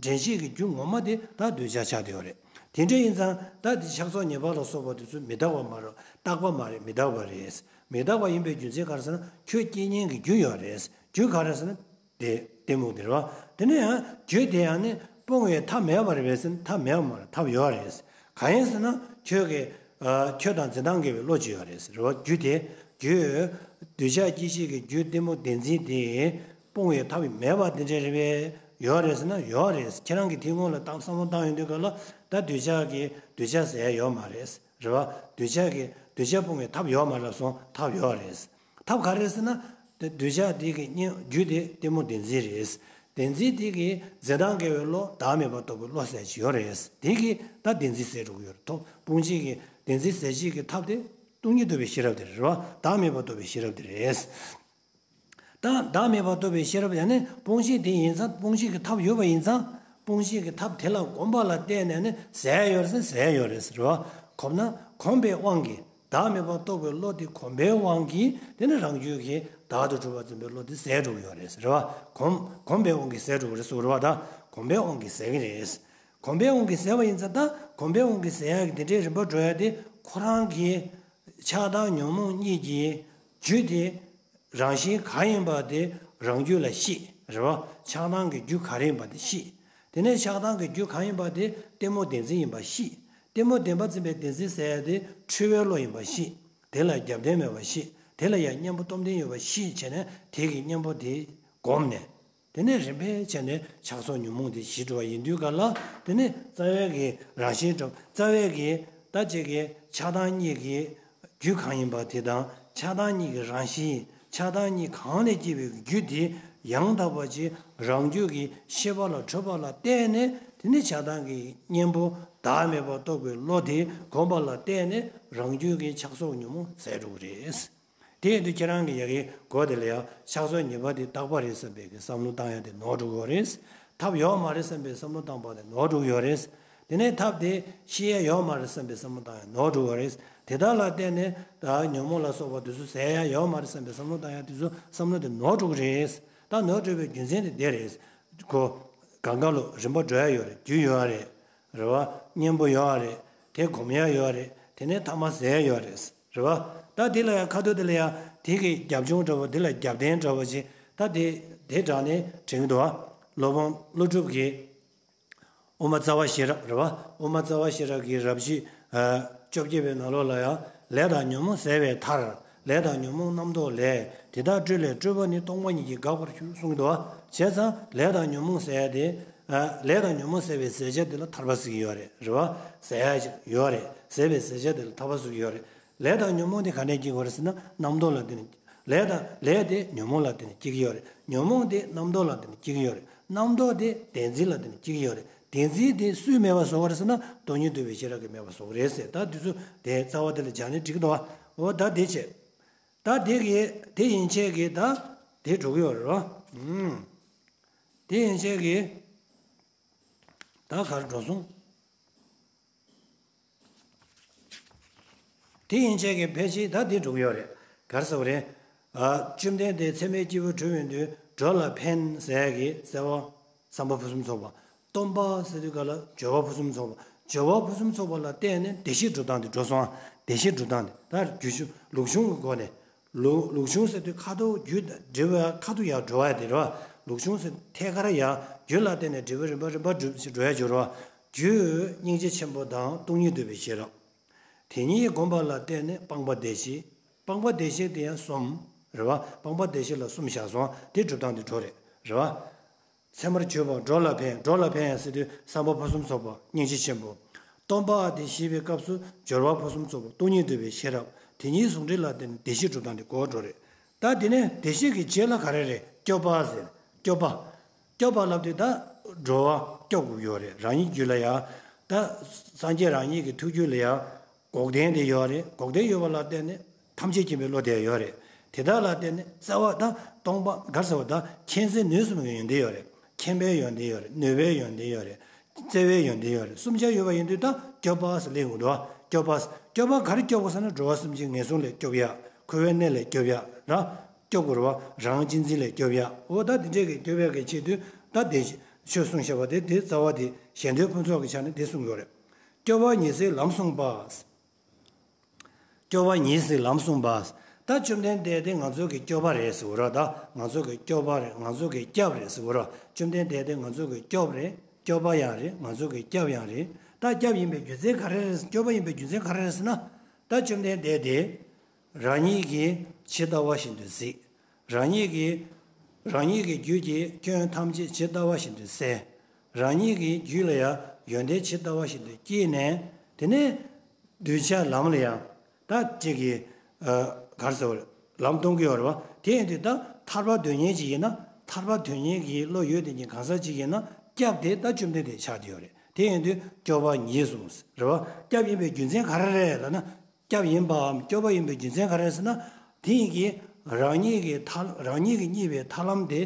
འདྲེན་བྱེད་ཀྱི་རྒྱུ་ངོ་མ་དེ་ད་འདོད་ཆགས་ཆགས་བསྡད་ཡོད་རེད། དེ་འདྲ་ཡིན་ཙང་ད་དེ་ཆགས་སོགས་ཉེས་པ་ལ་སོགས་པ་དེ་ཚོ་མི་རྟག་པ་མ་རེད། རྟག་པ་མ་རེད། མི་རྟག་པ་རེད། མི་རྟག་པ་ཡིན་པའི་རྒྱུ་མཚན་ག་རེ་ཟེར་ན་ཁྱོད་སྐྱེ་ཉེན་གྱི་རྒྱུ་ཡོད་རེད། རྒྱུ་ག་རེ་ཟེར་ན། དེ་གཏི་མུག་དེ་རེད་བ། དེ་ནས་ཡང་རྒྱུ་དེ་ཡང་ནི་སྤོང་བའི་ཐབས་མེད་པ་རེད་པས་ཟེར་ན་ཐབས་མེད་པ་མ་རེད། ཐབས་ཡོད་རེད། གང་ཡིན་ཟེར་ན་ཁྱོད་ཀྱི། ཨ། ཁྱོད་དང་འཛིན་སྟངས་འགལ་བའི་བློ་ཅིག་ཡོད་རེད་ཟེར་བ། རྒྱུ་དེ། རྒྱུ། འདོད་ཆགས་སྐྱེད་བྱེད་ཀྱི་རྒྱུ་གཏི་མུག་བདེན་འཛིན་དེ་སྤོང་བའི་ཐབས་མེད་པ་དེ་འདྲ་རེད་པས། ཡོད་རེད་ཟེར་ན་ཡོད་རེད། ཁྱེད་རང་གིས་དེ་སྔོན་ལ་བཏང་བསམ་བློ་བཏང་ཡོང་དུས་སྐབས་ལ་ད་འདོད་ཆགས་ཀྱི་འདོད་ཆགས་ཟེར་ཡ་ཡོད་མ་རེད། རེད་བ། འདོད་ཆགས་ཀྱི་འདོད་ཆགས་སྤོང་བའི་ཐབས་ཡོད་མ་རེད་ལབ་སོང་། ཐབས་ཡོད་རེད། ཐབས་ག་རེ་ཟེར་ན། དེ་འདོད་ཆགས་དེ་གི་རྙེད་རྒྱུ་དེ་གཏི་མུག་བདེན་འཛིན་རེད། བདེན་འཛིན་དེ་གི་འཛིན་སྟངས་འགལ་བའི་བློ་བདག་མེད་པར་རྟོགས་པའི་བློ་ཟེར་གྱི་ཡོད་རེད། དེ་གི་ད་བདེན་འཛིན་ཟེར་འགྲོ་གི་ཡོད་རེད། ཐོག་སྤོང་བྱེད་ཀྱི་བདེན་འཛིན་ཟེར་བྱེད་ཀྱི་ཐབས་དེ་སྟོང་ཉིད་རྟོགས་པའི་ཤེས་རབ་དེ་རེད་བ། བདག་མེད་པར་རྟོགས་པའི་ཤེས་རབ་དེ་རེད། ད་བདག་མེད་པར་རྟོགས་པའི་ཤེས་རབ་ཡང་ནི་སྤོང་བྱེད་དེ་ཡིན་ཙང་། སྤོང་བྱེད་ཀྱི་ཐབས་ཡོད་པ་ཡིན་ཙང་། སྤོང་བྱེད་ཀྱི་ཐབས་དེ་ལ་གོམས་པ་ལ་བརྟེན་ནས་ནི་ཟེར་ཡོད་རེད་ཟེར་ཡོད་རེད་ཟེར་བ། གོམས་ན་གོམས་པའི་དབང་གིས། བདག་མེད་པར་རྟོགས་པའི་བློ་དེ་གོམས་པའི་དབང་གིས་དེ་ནི་རང་རྒྱུད་ཀྱི་བདག་ཏུ་གྲུབ་པར་འཛིན་པའི་བློ་དེ་ཟད་འགྲོ་གི་ཡོད་རེད་ཟེར་བ། གོམས་གོམས་པའི་དབང་གིས་ཟད་འགྲོ་གི་རེད་ཟེར་བ། ད་གོམས་པའི་དབང་གིས་ཟད་ཀྱི་རེད། གོམས་པའི་དབང་གིས་ཟད་པ་ཡིན་ཙང་། ད་གོམས་པའི་དབང་གིས་ཟད་ཡག་གི་དེ་འདྲའི་རིམ་པ་འགྲོ་ཡག་དེ་ཁོ་རང་གི་ཆགས་སྡང་ཉོན་མོངས་གཉིས་ཀྱི་རྒྱུ་དེ། རང་བཞིན་གང་ཡིན་པ་དེ་རང་རྒྱུད་ལ་ཤེས། རེད་བ། ཆགས་སྡང་གི་རྒྱུ་ག་རེ་ཡིན་པ་དེ་ཤེས། དེ་ནས་ཆགས་སྡང་གི་རྒྱུ་གང་ཡིན་པ་དེ་གཏི་མུག་བདེན་འཛིན་ཡིན་པ་ཤེས། གཏི་མུག་བདེན་པར་འཛིན་པའི་བདེན་འཛིན་ཟེར་ཡ་དེ་འཁྲུལ་བའི་བློ་ཡིན་པ་ཤེས། དེ་ལ་རྒྱབ་རྟེན་མེད་པ་ཤེས། དེ་ལ་ཡང་གཉེན་པོ་སྟོབས་ལྡན་ཡོད་པ་ཤེས་བྱས་ནས་དེ་གི་གཉེན་པོ་དེ་བསྒོམས་ནས། དེ་ནས་རིམ་པས་བྱས་ནས་ཆགས་སོགས་ཉོན་མོངས་དེ་ཞི་འགྲོ་བ་ཡིན་དུས་ག་ལ། དེ་ནས་རྩ་བའི་གི་རང་བཞིན་འགྲོ། རྩ་བའི་གི་ད་ཅིག་གི་ཆགས་སྡང་གཉིས་ཀྱི་རྒྱུ་གང་ཡིན་པ་དེ་དང་། ཆགས་སྡང་གཉིས་ཀྱི་རང་བཞིན། ཆགས་སྡང་གཉིས་གང་ལས་སྐྱེས་པའི་རྒྱུ་དེ་ཡང་དག་པ་ཅིག་རང་རྒྱུད་ཀྱི་ཤེས་པ་ལ་གྲུབ་པ་ལ་བརྟེན་ནས། དེ་ནས་ཆགས་སྡང་གི་གཉེན་པོ་བདག་མེད་པར་རྟོགས་པའི་བློ་དེ་བསྒོམ་པ་ལ་བརྟེན་ནས་རང་རྒྱུད་ཀྱི་ཆགས་སོགས་ཉོན་མོངས་ཟད་འགྲོ་གི་རེད། དེ་ཡིན་དུས་ཁྱེད་རང་གི་ཡ་གི་མགོ་དེ་ལ་ཡང་ཆགས་སོགས་ཉེས་པ་དེ་རྟག་པ་རེད་བསམ་པའི་གི་བསམ་བློ་བཏང་ཡ་དེ་ནོར་འགྲོ་གི་ཡོད་རེད། ཐབས་ཡོད་མ་རེད་བསམ་པའི་བསམ་བློ་བཏང་པ་དེ་ནོར་འགྲོ་གི་ཡོད་རེད། དེ་ནས་ཐབས་དེ་ཤེས་ཡ་ཡོད་མ་རེད་བསམ་པའི་བསམ་བློ་བཏང་ཡ་ནོར་འགྲོ་གི་ཡོད་རེད། དེ་དག་ལ་བརྟེན་ནས་ད་ཉོན་མོངས་ལ་སོགས་པ་དེ་ཚོ་ཟད་ཡ་ཡོད་མ་རེད་བསམ་པའི་བསམ་བློ་བཏང་ཡ་དེ་ཚོ་བསམ་བློ་དེ་ནོར་འགྲོ་གི་རེད། ད་ནོར་འགྲོ་བའི་རྒྱུ་མཚན་དེ་དེ་རེད། ཁོ་གང་ག་ལོ་རིམ་པ་འགྲོ་ཡ་ཡོད་རེད། རྒྱུ་ཡོད་རེད། རེད་བ། གཉེན་པོ་ཡོད་རེད། དེ་སྒོམ་ཡ་ཡོད་རེད། དེ་ནས་ཐ་མ་ཟད་ཡ་ཡོད་རེད། རེད་བ། ད་དེ་ལ་ཡང་ཁ་ཐུག་དེ་ལ་ཡང་དེ་གི་རྒྱབ་ལྗོངས་འདྲ་བོ། དེ་ལ་རྒྱབ་རྟེན་འདྲ་བོ་ཅིག་ད་དེ་དེ་དྲངས་ནས་དྲན་གྱི་འདུག་བ། སློབ་དཔོན་ཀླུ་སྒྲུབ་ཀྱིས་དབུ་མ་རྩ་བ་ཤེས་རབ། རེད་བ། དབུ་མ་རྩ་བ་ཤེས་རབ་ཀྱི་རབ་བྱེད། ཨ། བཅོ་བརྒྱད་པའི་ནང་ལོགས་ལ་ཡང་ལས་དང་ཉོན་མོངས་ཟད་པའི་མཐར། ལས་དང་ཉོན་མོངས་རྣམ་རྟོག་ལས། དེ་དག་སྤྲོས་ལས་སྤྲོས་པ་ནི། སྟོང་པ་ཉིད་ཀྱིས་དགག་པར་འགྱུར། གསུངས་འདུག་བ། བྱས་ཙང་ལས་དང་ཉོན་མོངས་ཟད་ཡ་དེ། ཨ། ལས་དང་ཉོན་མོངས་ཟད་པའི་ཟད་བྱ་དེ་ལ་ཐར་པ་ཟེར་གྱི་ཡོད་རེད། རེད་བ། ཟད་ཡ་ཅིག་ཡོད་རེད། ཟད་པའི་ཟད་བྱ་དེ་ལ་ཐར་པ་ཟེར་གྱི་ཡོད་རེད། ལས་དང་ཉོན་མོངས་དེ་ག་ནས་སྐྱེ་གི་ཡོད་རེད་ཟེར་ན། རྣམ་རྟོག་ལ་བརྟེན་ནས། ལས་དང་། ལས་དེ་ཉོན་མོངས་ལ་བརྟེན་ནས་སྐྱེ་གི་ཡོད་རེད། ཉོན་མོངས་དེ་རྣམ་རྟོག་ལ་བརྟེན་ནས་སྐྱེ་གི་ཡོད་རེད། རྣམ་རྟོག་དེ་བདེན་འཛིན་ལ་བརྟེན་ནས་སྐྱེ་གི་ཡོད་རེད། བདེན་འཛིན་དེ་སུས་མེད་པ་བཟོ་བ་རེད་ཟེར་ན། སྟོང་ཉིད་རྟོགས་པའི་ཤེས་རབ་ཀྱིས་མེད་པ་བཟོ་གི་རེད་ཟེར། ད་དེ་ཚོ་དེ་རྩ་བ་དེ་ལ་སྦྱར་ནས་འགྲིག་གི་འདུག་བ། འོ་ད་དེ་བྱས། ད་དེ་གི་དེ་ཡན་ཆད་ཀྱི་ད་དེ་འགྲོ་གི་ཡོད་རེད་བ། ཨུམ། དེ་ཡན་ཆད་ཀྱི་ད་ག་རེ་འགྲོ་སོང་། དེ་ཡན་ཆད་ཀྱི་ཕལ་ཆེར་ད་འདི་འགྲོ་གི་ཡོད་རེད། ག་རེ་ཟེར་བ་རེད། ཨ། བཅོམ་ལྡན་འདས་མཚན་མའི་སྐྱེས་བུ་གྲུབ་ཡོང་དུས་འགྲོ་ལ་ཕན་ཟེར་ཡ་གི་བརྩེ་བ་བསམ་པ་ཕུན་སུམ་ཚོགས་པ། སྟོན་པ་ཟེར་དུས་ག་ལ་སྦྱོར་བ་ཕུན་སུམ་ཚོགས་པ། སྦྱོར་བ་ཕུན་སུམ་ཚོགས་པ་ལ་བརྟེན་ནས་བདེ་གཤེགས་སྒྲུབ་སྟངས་དེ་འགྲོ་སོང་། བདེ་གཤེགས་སྒྲུབ་སྟངས་དེ་ད་རྒྱུ་ཆུ་ལུགས་གཞུང་གི་སྒོ་ནས། ལུགས་ལུགས་གཞུང་ཟེར་དུས་ཁ་ཐུག་རྒྱུད་འབྲས་བུ་ཁ་ཐུག་ཡར་འགྲོ་བ་དེ་རེད་བ། ལུགས་གཞུང་ཟེར་ཐད་ཀར་ཡར་རྒྱུད་ལ་བརྟེན་ནས་འབྲས་བུ་རིམ་པ་རིམ་པ་འགྲུབ་ཞིག་འགྲོ་ཡ་འགྱུར་བ། རྒྱུ་སྙིང་རྗེ་ཆེན་པོ་དང་སྟོང་ཉིད་རྟོགས་པའི་ཤེས་རབ། དེ་གཉིས་བསྒོམ་པ་ལ་བརྟེན་ནས་སྤངས་པ་བདེ་གཤེགས། སྤངས་པ་བདེ་གཤེགས་དེ་ཡང་གསུམ་རེད་བ། སྤངས་པ་བདེ་གཤེགས་ལ་གསུམ་བཞག་སོང་། དེ་སྒྲུབ་སྟངས་དེ་འགྲོ་རེད། རེད་བ། ཚད་མར་གྱུར་པ་འགྲོ་ལ་ཕན། འགྲོ་ལ་ཕན་ཡང་ཟེར་དུས་བསམ་པ་ཕུན་སུམ་ཚོགས་པ་སྙིང་རྗེ་ཆེན་པོ། སྟོང་པ་དེ་ཤེས་པའི་སྐབས་སུ་སྦྱོར་བ་ཕུན་སུམ་ཚོགས་པ་སྟོང་ཉིད་རྟོགས་པའི་ཤེས་རབ་དེ་ཉིད་ཟུང་འབྲེལ་ལ་བརྟེན་ནས་བདེ་གཤེགས་གྲུབ་སྟངས་དེ་གོ་འགྲོ་རེད། ད་དེ་ནས་བདེ་གཤེགས་ཀྱི་རྗེས་ལ་ག་རེ་རེད། སྐྱོབ་པ་ཟེར། སྐྱོབ་པ། སྐྱོབ་པ་ལབ་དུས་ད་འགྲོ་བ་སྐྱོབ་དགོས་ཡོད་རེད། རང་ཉིད་རྒྱུད་ལ་ཡང་ད་སངས་རྒྱས་རང་ཉིད་ཀྱི་ཐུགས་རྒྱུད་ལ་ཡང་འགོག་བདེན་དེ་ཡོད་རེད། འགོག་བདེན་ཡོད་པ་ལ་བརྟེན་ནས་ཐམས་ཅད་མཁྱེན་པའི་བློ་དེ་ཡོད་རེད། དེ་དག་ལ་བརྟེན་ནས་བརྩེ་བ་དང་སྟོང་པ་ག་རེ་ཟེར་བ་དང་མཁྱེན་བརྩེ་ནུས་གསུམ་གྱི་ཡོན་ཏན་ཡོད་རེད། མཁྱེན་པའི་ཡོན་ཏན་ཡོད་རེད། ནུས་པའི་ཡོན་ཏན་ཡོད་རེད། བརྩེ་བའི་ཡོན་ཏན་ཡོད་རེད། གསུམ་ཆར་ཡོད་པ་ཡིན་དུས་ད་སྐྱོབ་པ་ཟེར་ལེན་དགོས་འདུག་སྐྱོབ་པ། སྐྱོབ་པ་ག་རེ་སྐྱོབ་དགོས་ཟེར་ན་འགྲོ་བ་སེམས་ཅན་ངན་སོང་ལས་སྐྱོབ་ཡ། འཁོར་བའི་གནས་ལས་སྐྱོབ་ཡ། རང་སྐྱོབ་དགོས་རེད་བ། རང་གཅེས་འཛིན་ལས་སྐྱོབ་ཡ། འོ་ད་དེ་འདྲས་ཀྱི་སྐྱོབ་ཡ་གི་ཆེད་དུ་ད་དེ་ཆོས་གསུངས་བཞག་པ་དེ་དེ་རྩ་བ་དེ་ཞལ་འདོན་ཕུན་ཚོགས་ཀྱི་ཆ་ནས་དེ་གསུངས་ཡོད་རེད། སྐྱོབ་པ་ཉེར་སྲིད་ལམ་གསུངས་པ། སྐྱོབ་པ་ཉེར་སྲིད་ལམ་གསུངས་པ། ད་བཅོམ་ལྡན་འདས་དེ་ང་ཚོ་གི་སྐྱོབ་པ་རེད་ཟེར་བ་ར། ད་ང་ཚོ་གི་སྐྱོབ་པ་རེད། ང་ཚོ་གི་སྐྱབས་རེད་ཟེར་བ་ར། བཅོམ་ལྡན་འདས་དེ་ང་ཚོ་གི་སྐྱོབ་རེད། སྐྱོབ་པ་ཡང་རེད། ང་ཚོ་གི་སྐྱབས་ཡང་རེད། ད་སྐྱབས་ཡིན་པའི་རྒྱུ་མཚན་ག་རེ་རེད། སྐྱོབ་པ་ཡིན་པའི་རྒྱུ་མཚན་ག་རེ་རེད་ཟེར་ན། ད་བཅོམ་ལྡན་འདས་དེ་རང་ཉིད་ཀྱིས་ཇི་ལྟ་བ་བཞིན་དུ་གཟིགས། རང་ཉིད་ཀྱིས་རང་ཉིད་ཀྱི་རྒྱུད་ཀྱི་སྐྱོན་ཐམས་ཅད་ཇི་ལྟ་བ་བཞིན་དུ་བསལ། རང་ཉིད་ཀྱི་རྒྱུད་ལ་ཡང་ཡོན་ཏན་ཇི་ལྟ་བ་བཞིན་དུ་སྐྱེས་ནས། དེ་ནས་གདུལ་བྱ་ལམ་ལ་ཡང་ད་ཅིག་གི་ཨ་ག་རེ་ཟེར་བ་ལམ་སྟོན་གྱི་ཡོད་རེད་བ། དེ་ཡིན་དུས་ད་ཐར་པ་འདོད་མཁན་ཅིག་ཡིན་ན། ཐར་པ་འདོད་མཁན་གྱི་བློ་ཡོད་དེ་ཉིད་གང་ཟག་ཅིག་ཡིན་ན་སྐྱབས་དེ་ད་བཅོམ་ལྡན་འདས་ཆགས་བསྡད་ཡོད་རེད། དེ་ཡིན་དུས་སྐྱོབ་པ་ཉེར་གསུངས་རེད་བ། སྐྱབས་ཡིན་པའི་རྒྱུ་མཚན་ག་རེ་རེད་ལབ་ན། སྐྱབས་ཡིན་པའམ་སྐྱོབ་པ་ཡིན་པའི་རྒྱུ་མཚན་ག་རེ་རེད་ཟེར་ན། དེ་ཡིན་གྱི་རང་ཉིད་ཀྱི་ཐར་རང་ཉིད་ཀྱི་རྙེད་པའི་ཐར་ལམ་དེ་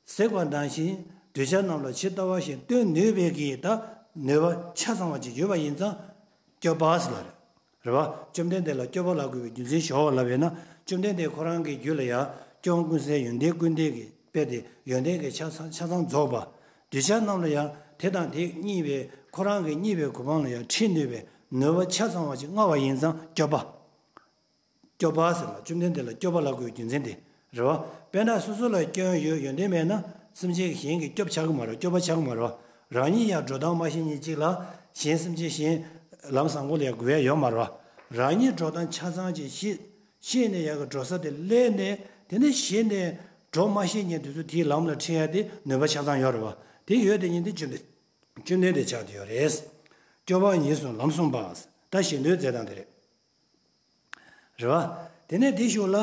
གཟིགས་པ་ནང་བཞིན་གདུལ་བྱ་རྣམས་ལ་ཇི་ལྟ་བ་བཞིན་སྟོན་ནུས་པའི་གི་ད་ནུས་པ་ཆ་ཚང་བ་ཅིག་ཡོད་པ་ཡིན་ཙང་སྐྱོབ་པ་ཟེར་ལ་རེད། རེད་བ། བཅོམ་ལྡན་འདས་ལ་སྐྱོབ་པ་ལབ་དགོས་པའི་རྒྱུ་མཚན་ཞོག་ལབ་པས་ན། བཅོམ་ལྡན་འདས་ཁོ་རང་གི་རྒྱུད་ལ་ཡང་སྐྱོབ་པ་ཀུན་གསལ་ཡོན་ཏན་ཀུན་ལྡན་གྱི་དཔེ་དེ་ཡོན་ཏན་གྱི་ཆ་ཚང་ཆ་ཚང་རྫོགས་པ། གདུལ་བྱ་རྣམས་ལ་ཡང་དེ་དང་དེ་རྙེད་པའི་ཁོ་རང་གི་རྙེད་པའི་གོ་འཕང་ལ་ཡང་ཁྲིད་ནུས་པའི་ནུས་པ་ཆ་ཚང་བ་ཅིག་མངའ་བ་ཡིན་ཙང་སྐྱོབ་པ། སྐྱོབ་པ་ཟེར་ལ་བཅོམ་ལྡན་འདས་ལ་སྐྱོབ་པ་ལབ་དགོས་རྒྱུ་མཚན་དེ་རེད་བ། དཔེར་ན་སོ་སོ་ལ་སྐྱོན་ཡོད་ཡོན་ཏན་མེད་ན་སེམས་ཅན་གཞན་གྱིས་སྐྱོབ་ཆགས་ཀྱི་མ་རེད། སྐྱོབ་པ་ཆགས་ཀྱི་མ་རེད་བ། རང་ཉིད་ཡང་འགྲོ་སྟངས་མ་ཤེས་མཁན་ཅིག་ལ་གཞན་སེམས་ཅན་གཞན་ལམ་བཟང་པོ་ལ་ཡང་འགོད་ཡ་ཡོད་མ་རེད་བ། རང་ཉིད་འགྲོ་སྟངས་ཆ་ཚང་ཅིག་ཤེས་ཤེས་ནས་ཡ་གི་འགྲོ་ས་དེ་སླེབས་ནས་དེ་ནས་གཞི་ནས་འགྲོ་མ་ཤེས་མཁན་དེ་ཚོ་དེའི་ལམ་ལ་ཁྲིད་ཡ་དེ་ནུས་པ་ཆ་ཚང་ཡོད་རེད་བ། དེ་ཡོད་དེ་ཉིད་དེ་བཅོམ་ལྡན་བཅོམ་ལྡན་འདས་ཆགས་བསྡད་ཡོད་རེད། སྐྱོབ་པ་ཉེར་གསུམ་ལམ་གསུངས་པ། ད་ཞལ་འདོན་མཛད་སྟངས་དེ་རེད། རེད་བ། དེ་ནས་དེ་ཞོར་ལ་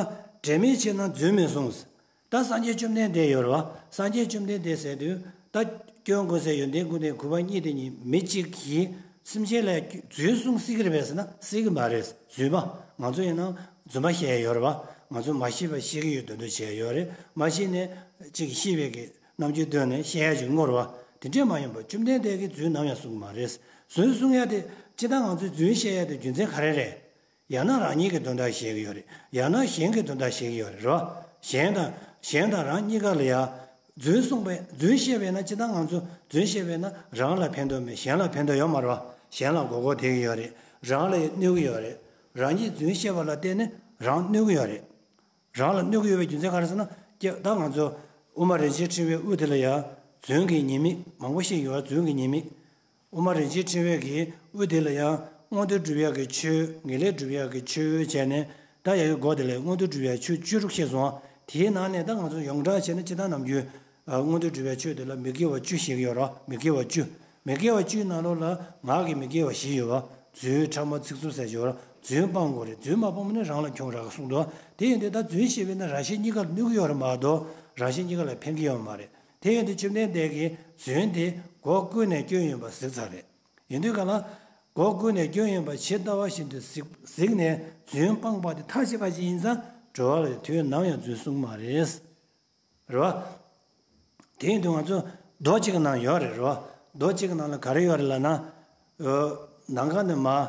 དྲན་མེད་ཆེ་ན་རྫུན་མི་གསུངས། ད་སངས་རྒྱས་བཅོམ་ལྡན་འདས་ཡོད་རེད་བ། སངས་རྒྱས་བཅོམ་ལྡན་འདས་ཟེར་དུས་ད་སྐྱོན་ཀུན་ཟད་ཡོན་ཏན་ཀུན་ལྡན་གུས་པ་བརྙེས་དེ་ཉིད་མི་གཅིག་གིས་སེམས་ཅན་ལ་རྫུན་གསུང་སྲིད་ཀྱི་རེད་པས་ཟེར་ན་སྲིད་ཀྱི་མ་རེད། རྫུན་མ་ང་ཚོ་ཡིན་ན་རྫུན་མ་བཤད་ཡ་ཡོད་རེད་བ། ང་ཚོ་མ་ཤེས་པ་ཤེས་ཀྱི་ཡོད་འདོད་འདོད་བྱས་ཡོད་རེད། མ་ཤེས་ནས་ཅིག་ཤེས་པའི་གི་རྣམ་འགྱུར་སྟོན་ནས་བཤད་ཡ་ཅིག་བསྔོ་རེད་བ། དེ་འདྲས་མ་ཡིན་པར་བཅོམ་ལྡན་འདས་ཀྱིས་རྫུན་ནམ་ཡང་གསུང་གི་མ་རེད། རྫུན་གསུང་ཡ་དེ་སྤྱིར་བཏང་ང་ཚོས་རྫུན་བཤད་ཡ་དེ་རྒྱུ་མཚན་ག་རེ་རེད། ཡང་ན་རང་ཉིད་ཀྱི་དོན་དག་བཤད་ཀྱི་ཡོད་རེད། ཡང་ན་གཞན་གྱི་དོན་དག་བཤད་ཀྱི་ཡོད་རེད་རོ། གཞན་དང་གཞན་དང་རང་གཉིས་ཀ་ལ་ཡང་རྫུན་གསུངས་པས་རྫུན་བཤད་པས་ན་སྤྱིར་བཏང་ང་ཚོ་རྫུན་བཤད་པས་ན་རང་ལ་ཕན་ཐོགས་མེད། གཞན་ལ་ཕན་ཐོགས་ཡོད་མ་རེད་བ། གཞན་ལ་མགོ་སྐོར་ཐེབས་ཀྱི་ཡོད་རེད། རང་ལ་ཡང་གནོད་ཀྱི་ཡོད་རེད། རང་ཉིད་རྫུན་བཤད་པ་ལ་བརྟེན་ནས་རང་གནོད་ཀྱི་ཡོད་རེད། རང་ལ་གནོད་ཀྱི་ཡོད་པའི་རྒྱུ་མཚན་ག་རེ་ཟེར་ན། ཀྱེ་ད་ང་ཚོ་དབུ་མ་རིན་ཆེན་ཕྲེང་བའི་དབུ་དེ་ལ་ཡང་རྫུན་གྱི་ཉེས་དམིགས་མང་པོ་ཞིག་ཡོད་རེད། རྫུན་གྱི་ཉེས་དམིགས། དབུ་མ་རིན་ཆེན་ཕྲེང་བའི་གི་དབུ་དེ་ལ་ཡང་མངོན་མཐོ་སྒྲུབ་ཡག་གི་ཆོས། ངེས་ལེགས་སྒྲུབ་ཡག་གི་ཆོས་བྱས་ནས་ད་ཡ་གི་སྒོ་དེ་ལ་མངོན་མཐོ་སྒྲུབ་ཡག་ཆོས་བཅུ་དྲུག་བཤད་སོང་། དེའི་ནང་ནས་ད་ང་ཚོ་ཡོངས་གྲགས་བྱས་ན་སྤྱིར་བཏང་ནམ་རྒྱུན་མངོན་མཐོ་སྒྲུབ་ཡག་ཆོས་དེ་ལ་མི་དགེ་བ་བཅུ་བཤད་ཀྱི་ཡོད་རེད། མི་དགེ་བ་བཅུ། མི་དགེ་བ་བཅུའི་ནང་ལོགས་ལ་ངག་གི་མི་དགེ་བ་བཞི་ཡོད་པ། རྫུན། ཕྲ་མ། ཚིག་རྩུབ་ཟེར་ཡོད་རེད། རྫུན་སྤང་དགོས་རེད། རྫུན་མ་སྤངས་པ་ནི་རང་ལ་གྱོང་རག་གསུངས་འདུག་དེ་ཡིན་དུས་ད་རྫུན་བཤད་པས་ན་རང་གཞན་གཉིས་ཀ་ལ་གནོད་ཀྱི་ཡོད་རེད་མ་གཏོགས་རང་གཞན་གཉིས་ཀ་ལ་ཕན་གྱི་ཡོད་མ་རེད། དེ་ཡིན་དུས་བཅོམ་ལྡན་འདས་ཀྱིས་རྫུན་དེ་སྒོ་ཀུན་ནས་སྐྱོན་ཡིན་པ་གཟིགས་ཚར་རེད། ཡིན་དུས་ག་ལ་སྒོ་ཀུན་ནས་སྐྱོན་ཡིན་པ་ཇི་ལྟ་བ་བཞིན་དུ་གཟིགས་གཟིགས་ནས་རྫུན་སྤངས་པ་དེ་ཐག་བཅད་པ་ཅིག་ཡིན་ཙང་འགྲོ་བ་ལ་དུས་ནམ་ཡང་རྫུན་གསུངས་མ་རེད། རེད་བ། དེ་ཡིན་དུས་ང་ཚོ་མདོ་གཅིག་གི་ནང་ཡོད་རེད། རེད་བ། མདོ་གཅིག་གི་ནང་ལ་ག་རེ་ཡོད་རེད་ལབ་ན། ཨོ། ནམ་མཁའ་ནས་མར་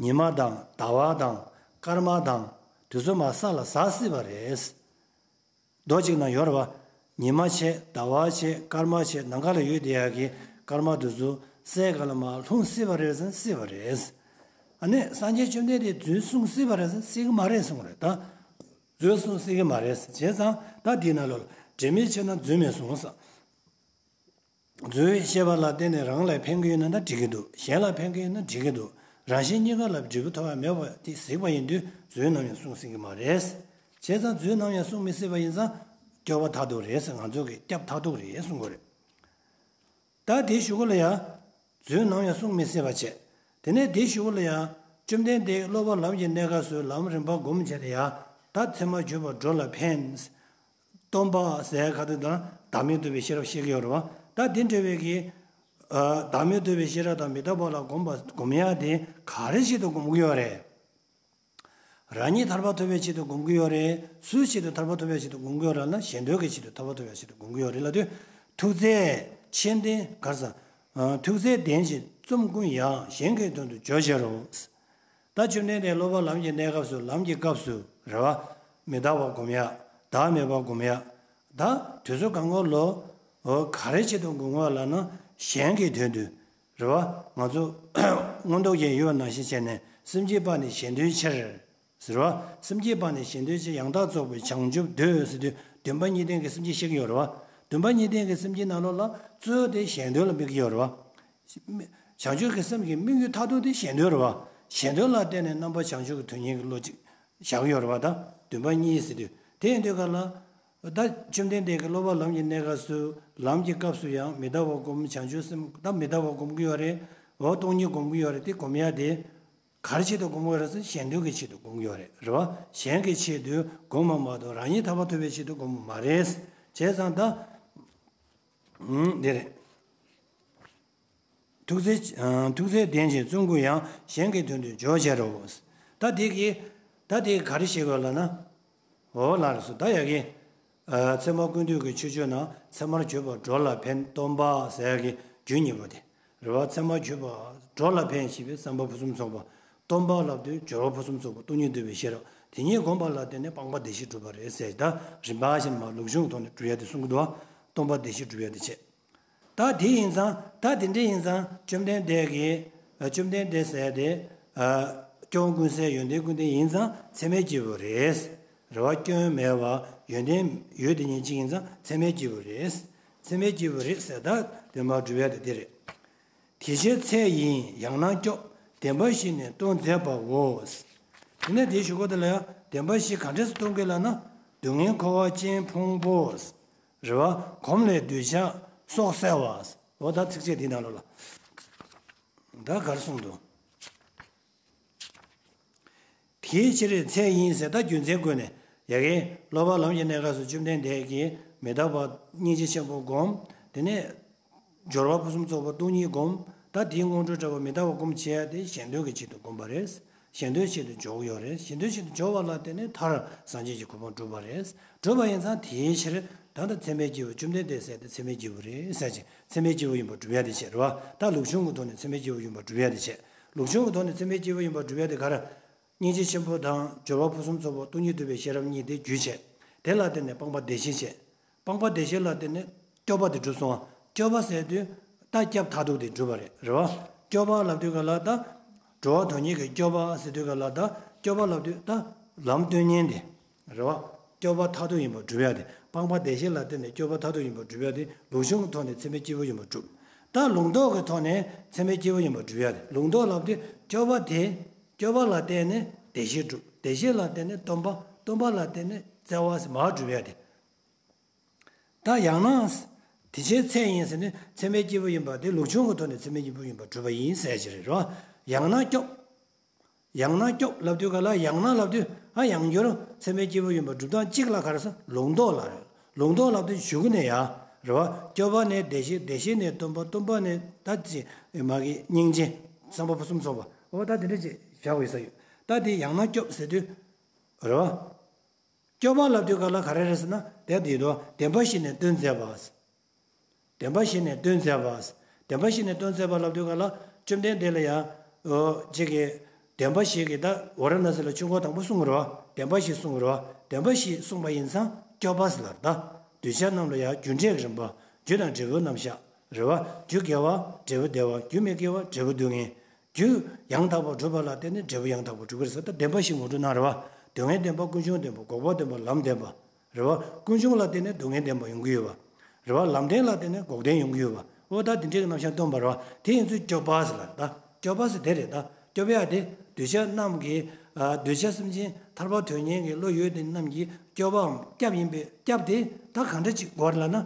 ཉི་མ་དང་ཟླ་བ་དང་སྐར་མ་དང་དེ་ཚོ་མར་ས་ལ་ཟག་སྲིད་པ་རེད། མདོ་གཅིག་ནང་ཡོད་རེད་བ། ཉི་མ་བྱས། ཟླ་བ་བྱས། སྐར་མ་བྱས། ནམ་མཁའ་ལ་ཡོད་བསྡད་ཡག་གི་སྐར་མ་དེ་ཚོ་སའི་ག་ལ་མར་ལྷུང་སྲིད་པ་རེད་ཟེར་ན་སྲིད་པ་རེད། ཨ་ནི་སངས་རྒྱས་བཅོམ་ལྡན་འདས་རྫུན་གསུང་སྲིད་པ་རེད་ཟེར་ན་སྲིད་ཀྱི་མ་རེད་གསུངས་རེད་ད། རྫུན་གསུང་སྲིད་ཀྱི་མ་རེད་ཟེར། བྱས་ཙང་ད་འདི་ནང་ལོགས་ལ་དྲན་མེད་ཆེ་ན་རྫུན་མི་གསུང་ཟེར། རྫུན་བཤད་པ་ལ་བརྟེན་ནས་རང་ལ་ཕན་གྱི་ཡོད་ན་ད་འགྲིག་གི་འདུག་གཞན་ལ་ཕན་གྱི་ཡོད་ན་འགྲིག་གི་འདུག་རང་གཞན་གཉིས་ཀ་ལ་འབྲས་བུ་ཐོབ་པ་མེད་པ་དེ་གཟིགས་པ་ཡིན་དུས་རྫུན་ནམ་ཡང་གསུང་སྲིད་ཀྱི་མ་རེད། བྱས་ཙང་རྫུན་ནམ་ཡང་གསུང་མི་སྲིད་པ་ཡིན་ཙང་སྐྱོབ་པ་མཐར་ཐུག་རེད་ཟེར། ང་ཚོ་གི་སྐྱབས་མཐར་ཐུག་རེད་གསུང་དགོས་རེད། ད་དེའི་གཞུག་གུ་ལ་ཡང་རྫུན་ནམ་ཡང་གསུང་མི་སྲིད་པ་བྱས། དེ་ནས་དེའི་གཞུག་ལ་ཡང་བཅོམ་ལྡན་འདས་སློབ་པ་ལམ་གྱི་གནས་སྐབས་སུ་ལམ་རིམ་པ་སྒོམ་བྱས་ཏེ་ཡང་ད་ཚད་མར་གྱུར་པ་འགྲོ་ལ་ཕན། སྟོན་པ་ཟེར་ག་དེ་དང་བདག་མེད་རྟོགས་པའི་ཤེས་རབ་བཤད་ཀྱི་ཡོད་རེད་བ། ད་དེ་འདྲ་བའི་གི་བདག་མེད་རྟོགས་པའི་ཤེས་རབ་དང་མི་རྟག་པ་ལ་སྒོམ་པ་སྒོམ་ཡག་དེ་ག་རེ་བྱེད་དུ་སྒོམ་གྱི་ཡོད་རེད། རང་ཉིད་ཐར་པ་ཐོབ་པའི་ཆེད་དུ་སྒོམ་གྱི་ཡོད་རེད། སུའི་ཆེད་དུ་ཐར་པ་ཐོབ་པའི་ཆེད་དུ་སྒོམ་གྱི་ཡོད་རེད་ལབ་ན་གཞན་དོན་གྱི་ཆེད་དུ་ཐར་པ་ཐོབ་པའི་ཆེད་དུ་སྒོམ་གྱི་ཡོད་རེད་ལབ་དུས། ཐུགས་བརྩེ་ཆེ་ལྡན་ག་རེ་ཟེར། ཐུགས་བརྩེ་ལྡན་ཞིང་བརྩོན་ཀུན་ཡང་གཞན་གྱི་དོན་དུ་བྱོས་ཤེས་རོགས། ད་བཅོམ་ལྡན་འདས་སློབ་པ་ལམ་གྱི་གནས་སྐབས་སུ་ལམ་གྱི་སྐབས་སུ་རེད་བ། མི་རྟག་པ་སྒོམ་ཡག་བདག་མེད་པ་སྒོམ་ཡག་ད་དུས་ཚོད་གང་ག་ལོ། འོ་ག་རེ་ཆེད་དུ་སྒོམ་དགོས་ལབ་ན་གཞན་གྱི་དོན་དུ། རེད་བ། ང་ཚོ་མངོན་རྟོགས་རྒྱན་ཡོད་པ་ནང་བཞིན་བྱས་ནས་སེམས་བསྐྱེད་སྤངས་ནས་གཞན་དོན་ཕྱིར། ཟེར་བ། སེམས་བསྐྱེད་སྤངས་ནས་གཞན་དོན་ཕྱིར། ཡང་དག་རྫོགས་པའི་བྱང་ཆུབ་འདོད་ཟེར་དུས་བདེན་པ་གཉིས་ལྡན་གྱི་སེམས་བསྐྱེད་བཤད་ཀྱི་ཡོད་རེད་བ། བདེན་པ་གཉིས་ལྡན་གྱི་སེམས་བསྐྱེད་ནང་ལོགས་ལ་གཙོ་བོ་དེ་གཞན་དོན་ལ་དམིགས་ཀྱི་ཡོད་རེད་བ། བྱང་ཆུབ་ཀྱི་སེམས་ཀྱི་དམིགས་ཡུལ་མཐར་ཐུག་དེ་གཞན་དོན་རེད་བ། གཞན་དོན་ལ་བརྟེན་ནས་རྣམ་པ་བྱང་ཆུབ་ཀྱི་དོན་གཉེར་གྱི་བློ་གཅིག་བཞག་ཡོད་རེད་བ། ད་བདེན་པ་གཉིས་ཟེར་དུས་དེ་ཡིན་དུས་ག་ལ། ད་བཅོམ་ལྡན་འདས་ཀྱིས་སློབ་པ་ལམ་གྱི་གནས་སྐབས་སུ་ལམ་གྱི་སྐབས་སུ་ཡང་མི་རྟག་པ་སྒོམ། བྱང་ཆུབ་སེམས་ད་མི་རྟག་པ་སྒོམ་གྱི་ཡོད་རེད། འོ་སྟོང་ཉིད་སྒོམ་གྱི་ཡོད་རེད། དེ་སྒོམ་ཡ་དེ་ག་རེ་ཆེད་དུ་སྒོམ་གྱི་ཡོད་རེད་ཟེར་གཞན་དོན་གྱི་ཆེད་དུ་སྒོམ་གྱི་ཡོད་རེད། རེད་བ། གཞན་གྱི་ཆེད་དུ་སྒོམ་པ་མ་གཏོགས་རང་ཉིད་ཐར་པ་ཐོབ་པའི་ཆེད་དུ་སྒོམ་པ་མ་རེད། བྱས་ཙང་ད་འདི་རེད། ཐུགས་བརྩེ་ཐུགས་བརྩེ་ལྡན་ཞིང་བརྩོན་ཀུན་ཡང་། གཞན་གྱི་དོན་དུ་བྱོས་ཤེས་རོགས། ད་དེ་གིས་ད་དེ་ག་རེ་བཤད་དགོས་ལབ་ན། འོ་ལགས་སོ། ད་ཡ་གི། ཨ་ཚད་མ་ཀུན་བཏུས་ཀྱི་ཆོས་སྤྱོད་ནང་ཚད་མར་གྱུར་པ་འགྲོ་ལ་ཕན། སྟོན་པ་ཟེར་ཡ་གི་རྒྱུ་གཉིས་པོ་དེ་རེད་བ། ཚད་མར་གྱུར་པ་འགྲོ་ལ་ཕན་ཞེས་པའི་བསམ་པ་ཕུན་སུམ་ཚོགས་པ། སྟོན་པ་ལབ་དུས་སྦྱོར་བ་ཕུན་སུམ་ཚོགས་པ་སྟོང་ཉིད་རྟོགས་པའི་ཤེས་རབ་དེ་ཉིད་བསྒོམ་པ་ལ་བརྟེན་ནས་སྤངས་པ་བདེ་གཤེགས་སྒྲུབ་པ་རེད་ཟེར། ད་རིམ་པ་བཞིན་མ་ལུགས་འབྱུང་གི་ཐོག་ནས་སྒྲུབ་ཡ་དེ་གསུང་གི་འདུག་བ། སྟོང་པ་བདེ་གཤེགས་སྒྲུབ་ཡ་དེ་བྱས། ད་དེ་ཡིན་ཙང་ད་དེ་འདྲ་ཡིན་ཙང་བཅོམ་ལྡན་འདས་ཀྱིས་བཅོམ་ལྡན་འདས་ཟེར་དེ་སྐྱོན་ཀུན་ཟད་ཡོན་ཏན་ཀུན་ལྡན་ཡིན་ཙང་ཚད་མའི་སྐྱེས་བུ་རེད། རེད་བ། སྐྱོན་མེད་པ་ཡོན་ཏན་ཡོད་དེ་ཉིད་གཅིག་ཡིན་ཙང་ཚད་མའི་སྐྱེས་བུ་རེད། ཚད་མའི་སྐྱེས་བུ་རེད་ཟེར། ད་དེ་མ་སྒྲུབ་ཡ་དེ་དེ་རེད། དེ་ཕྱིར་ཚད་ཡིན་ཡང་ན་སྐྱོབ། བདེན་པ་བཞི་ནི་སྟོན་མཛད་པའོ། དེ་ནས་དེའི་གཞུག་གུ་དེ་ལ་ཡང་བདེན་པ་བཞི་ག་འདྲས་སུ་སྟོན་གྱི་ལབ་ན། སྡུག་བསྔལ་འཁོར་བ་ཅན་ཕུང་པོ། རེད་བ། གོམས་ལས་འདོད་ཆགས་སོགས་བསལ་བ། འོ་ད་ཚིགས་བཅད་འདི་ནང་ལོགས་ལ། ད་ག་རེ་གསུངས་འདུག་དེའི་ཕྱིར་ཚད་ཡིན་ཟེར། ད་རྒྱུ་མཚན་བཀོད་ནས་ཡ་གི་སློབ་པ་ལམ་གྱི་གནས་སྐབས་སུ་བཅོམ་ལྡན་འདས་ཀྱིས་མི་རྟག་པ་སྙིང་རྗེ་ཆེན་པོ་བསྒོམ། དེ་ནས་སྦྱོར་བ་ཕུན་སུམ་ཚོགས་པ་སྟོང་ཉིད་བསྒོམ། ད་དེའི་སྔོན་འགྲོ་འདྲ་བ་མི་རྟག་པ་སྒོམ་བྱེད་ཡ་དེ་གཞན་དོན་གྱི་ཆེད་དུ་བསྒོམ་པ་རེད། གཞན་དོན་ཆེད་དུ་འཇོག་ཡོད་རེད། གཞན་དོན་ཆེད་དུ་འཇོག་པ་ལ་བརྟེན་ནས་མཐར་སངས་རྒྱས་ཀྱི་གོ་འཕང་སྒྲུབ་པ་རེད། སྒྲུབ་པ་ཡིན་ཙང་དེའི་ཕྱིར་ད་ལྟ་ཚད་མའི་སྐྱེས་བུ་བཅོམ་ལྡན་འདས་ཟེར་དེ་ཚད་མའི་སྐྱེས་བུ་རེད་ཟེར་ཅིང་ཚད་མའི་སྐྱེས་བུ་ཡིན་པར་སྒྲུབ་ཡ་དེ་བྱས་རེད་བ། ད་ལུགས་འབྱུང་གི་ཐོག་ནས་ཚད་མའི་སྐྱེས་བུ་ཡིན་པར་སྒྲུབ་ཡ་དེ་བྱས། ལུགས་འབྱུང་གི་ཐོག་ནས་ཚད་མའི་སྐྱེས་བུ་ཡིན་པར་སྒྲུབ་ཡ་དེ་ག་རེ། སྙིང་རྗེ་ཆེན་པོ་དང་སྦྱོར་བ་ཕུན་སུམ་ཚོགས་པ་སྟོང་ཉིད་རྟོགས་པའི་ཤེས་རབ་གཉིས་དེ་རྒྱུ་བྱས། དེ་ལ་བརྟེན་ནས་སྤངས་པ་བདེ་གཤེགས་བྱས། སྤངས་པ་བདེ་གཤེགས་ལ་བརྟེན་ནས་སྐྱོབ་པ་དེ་གྲུབ་སོང་བ། སྐྱོབ་པ་ཟེར་དུས་ད་སྐྱབས་མཐར་ཐུག་དེ་སྒྲུབ་པ་རེད། རེད་བ། སྐྱོབ་པ་ལབ་དུས་ག་ལ་ད། འགྲོ་བ་དོན་གཉེར་གྱི་སྐྱོབ་པ་ཟེར་དུས་ག་ལ་ད། སྐྱོབ་པ་ལབ་དུས་ད། ལམ་སྟོན་མཁན་དེ། རེད་བ། སྐྱོབ་པ་མཐར་ཐུག་ཡིན་པར་སྒྲུབ་ཡ་དེ། སྤངས་པ་བདེ་གཤེགས་ལ་བརྟེན་ནས་སྐྱོབ་པ་མཐར་ཐུག་ཡིན་པར་སྒྲུབ་ཡ་དེ་ལུགས་འབྱུང་གི་ཐོག་ནས་ཚད་མའི་སྐྱེས་བུ་ཡིན་པར་སྒྲུབ། ད་ལུགས་ལྡོག་གི་ཐོག་ནས་ཚད་མའི་སྐྱེས་བུ་ཡིན་པར་སྒྲུབ་ཡ་དེ། ལུགས་ལྡོག་ལབ་དུས་སྐྱོབ་པ་དེ། སྐྱོབ་པ་ལ་བརྟེན་ནས་བདེ་གཤེགས་སྒྲུབ། བདེ་གཤེགས་ལ་བརྟེན་ནས་སྟོན་པ། སྟོན་པ་ལ་བརྟེན་ནས་བརྩེ་བ་ཟེར་མར་སྒྲུབ་ཡ་དེ། ད་ཡང་ན། དེ་ཕྱིར་ཚད་ཡིན་ཟེར་ནས་ཚད་མའི་སྐྱེས་བུ་ཡིན་པ་དེ་ལུགས་འབྱུང་གི་ཐོག་ནས་ཚད་མའི་སྐྱེས་བུ་ཡིན་པར་སྒྲུབ་པ་ཡིན་ཟེར་གྱི་རེད་རོ། ཡང་ན་སྐྱོབ། ཡང་ན་སྐྱོབ་ལབ་དུས་ག་ལ་ཡང་ན་ལབ་དུས་ཨ་ཡང་བསྐྱར་ཚད་མའི་སྐྱེས་བུ་ཡིན་པར་སྒྲུབ་སྟངས་གཅིག་ལ་ག་རེ་ཟེར། ལུགས་ལྡོག་ལ་རེད། ལུགས་ལྡོག་ལབ་དུས་གཞུག་གུ་ནས་ཡ། རེད་བ། སྐྱོབ་པ་ནས་བདེ་གཤེགས། བདེ་གཤེགས་ནས་སྟོན་པ། སྟོན་པ་ནས་ད་ཅི་མ་གི་སྙིང་རྗེ། བསམ་པ་ཕུན་སུམ་ཚོགས་པ། འོ་ད་དེ་འདྲ་ཅིག་བཞག་པའི་ས་ཡོད། ད་དེ་ཡང་ན་སྐྱོབ་ཟེར་དུས། རེད་བ། སྐྱོབ་པ་ལབ་དུས་ག་ལ་ག་རེ་རེད་ཟེར་ན་དེ་དེ་དོ་བདེན་པ་བཞི་ནས་སྟོན་མཛད་པ། བདེན་པ་བཞི་ནས་སྟོན་མཛད་པ། བདེན་པ་བཞི་ནས་སྟོན་མཛད་པ་ལབ་དུས་ག་ལ་བཅོམ་ལྡན་འདས་ལ་ཡང་། ཨོ། ཅིག་གིས། བདེན་པ་བཞི་གི་ད་ཝཱ་ར་ཎ་སི་ལ་ཆོས་འཁོར་དང་པོ་གསུངས་རེད་བ། བདེན་པ་བཞི་གསུངས་རེད་བ། བདེན་པ་བཞི་གསུངས་པ་ཡིན་ཙང་སྐྱོབ་པ་ཟེར་ལ་ད། གདུལ་བྱ་རྣམས་ལ་ཡང་རྒྱུ་འབྲས་ཀྱི་རིམ་པ། རྒྱུ་དང་འབྲས་བུའི་རྣམ་གཞག་རེད་བ། རྒྱུ་དགེ་བ་འབྲས་བུ་བདེ་བ། རྒྱུ་མི་དགེ་བ་འབྲས་བུ་སྡུག་བསྔལ། རྒྱུ་ཡང་དག་པར་སྒྲུབ་པ་ལ་བརྟེན་ནས་འབྲས་བུ་ཡང་དག་པར་སྒྲུབ་ཀྱི་རེད་ཟེར། ད་བདེན་པ་བཞི་ངོ་སྤྲོད་གནང་རེད་བ། སྡུག་བསྔལ་བདེན་པ། ཀུན་འབྱུང་བདེན་པ། འགོག་པ་བདེན་པ། ལམ་བདེན་པ། རེད་བ། ཀུན་འབྱུང་ལ་བརྟེན་ནས་སྡུག་བསྔལ་བདེན་པ་ཡོང་གི་ཡོད་བ། རེད་བ། ལམ་བདེན་ལ་བརྟེན་ནས་འགོག་བདེན་ཡོང་གི་ཡོད་བ། འོ་ད་དེ་འདྲའི་རྣམ་གཞག་སྟོན་པ་རེད་བ། དེ་ཡིན་ཚུལ་སྐྱོབ་པ་ཟེར་ལ་ད། སྐྱོབ་པ་ཟེར་དེ་རེད་ད། སྐྱོབ་ཡ་དེ་གདུལ་བྱ་རྣམས་ཀྱི། ཨ། གདུལ་བྱ་སེམས་ཅན་ཐར་པ་དོན་གཉེར་གྱི་བློ་ཡོད་དེ་རྣམས་ཀྱི་སྐྱོབ་པའམ་སྐྱབས་ཡིན་པས་སྐྱབས་དེ་ད་གང་འདྲ་ཅིག་དགོས་རེད་ལབ་ན།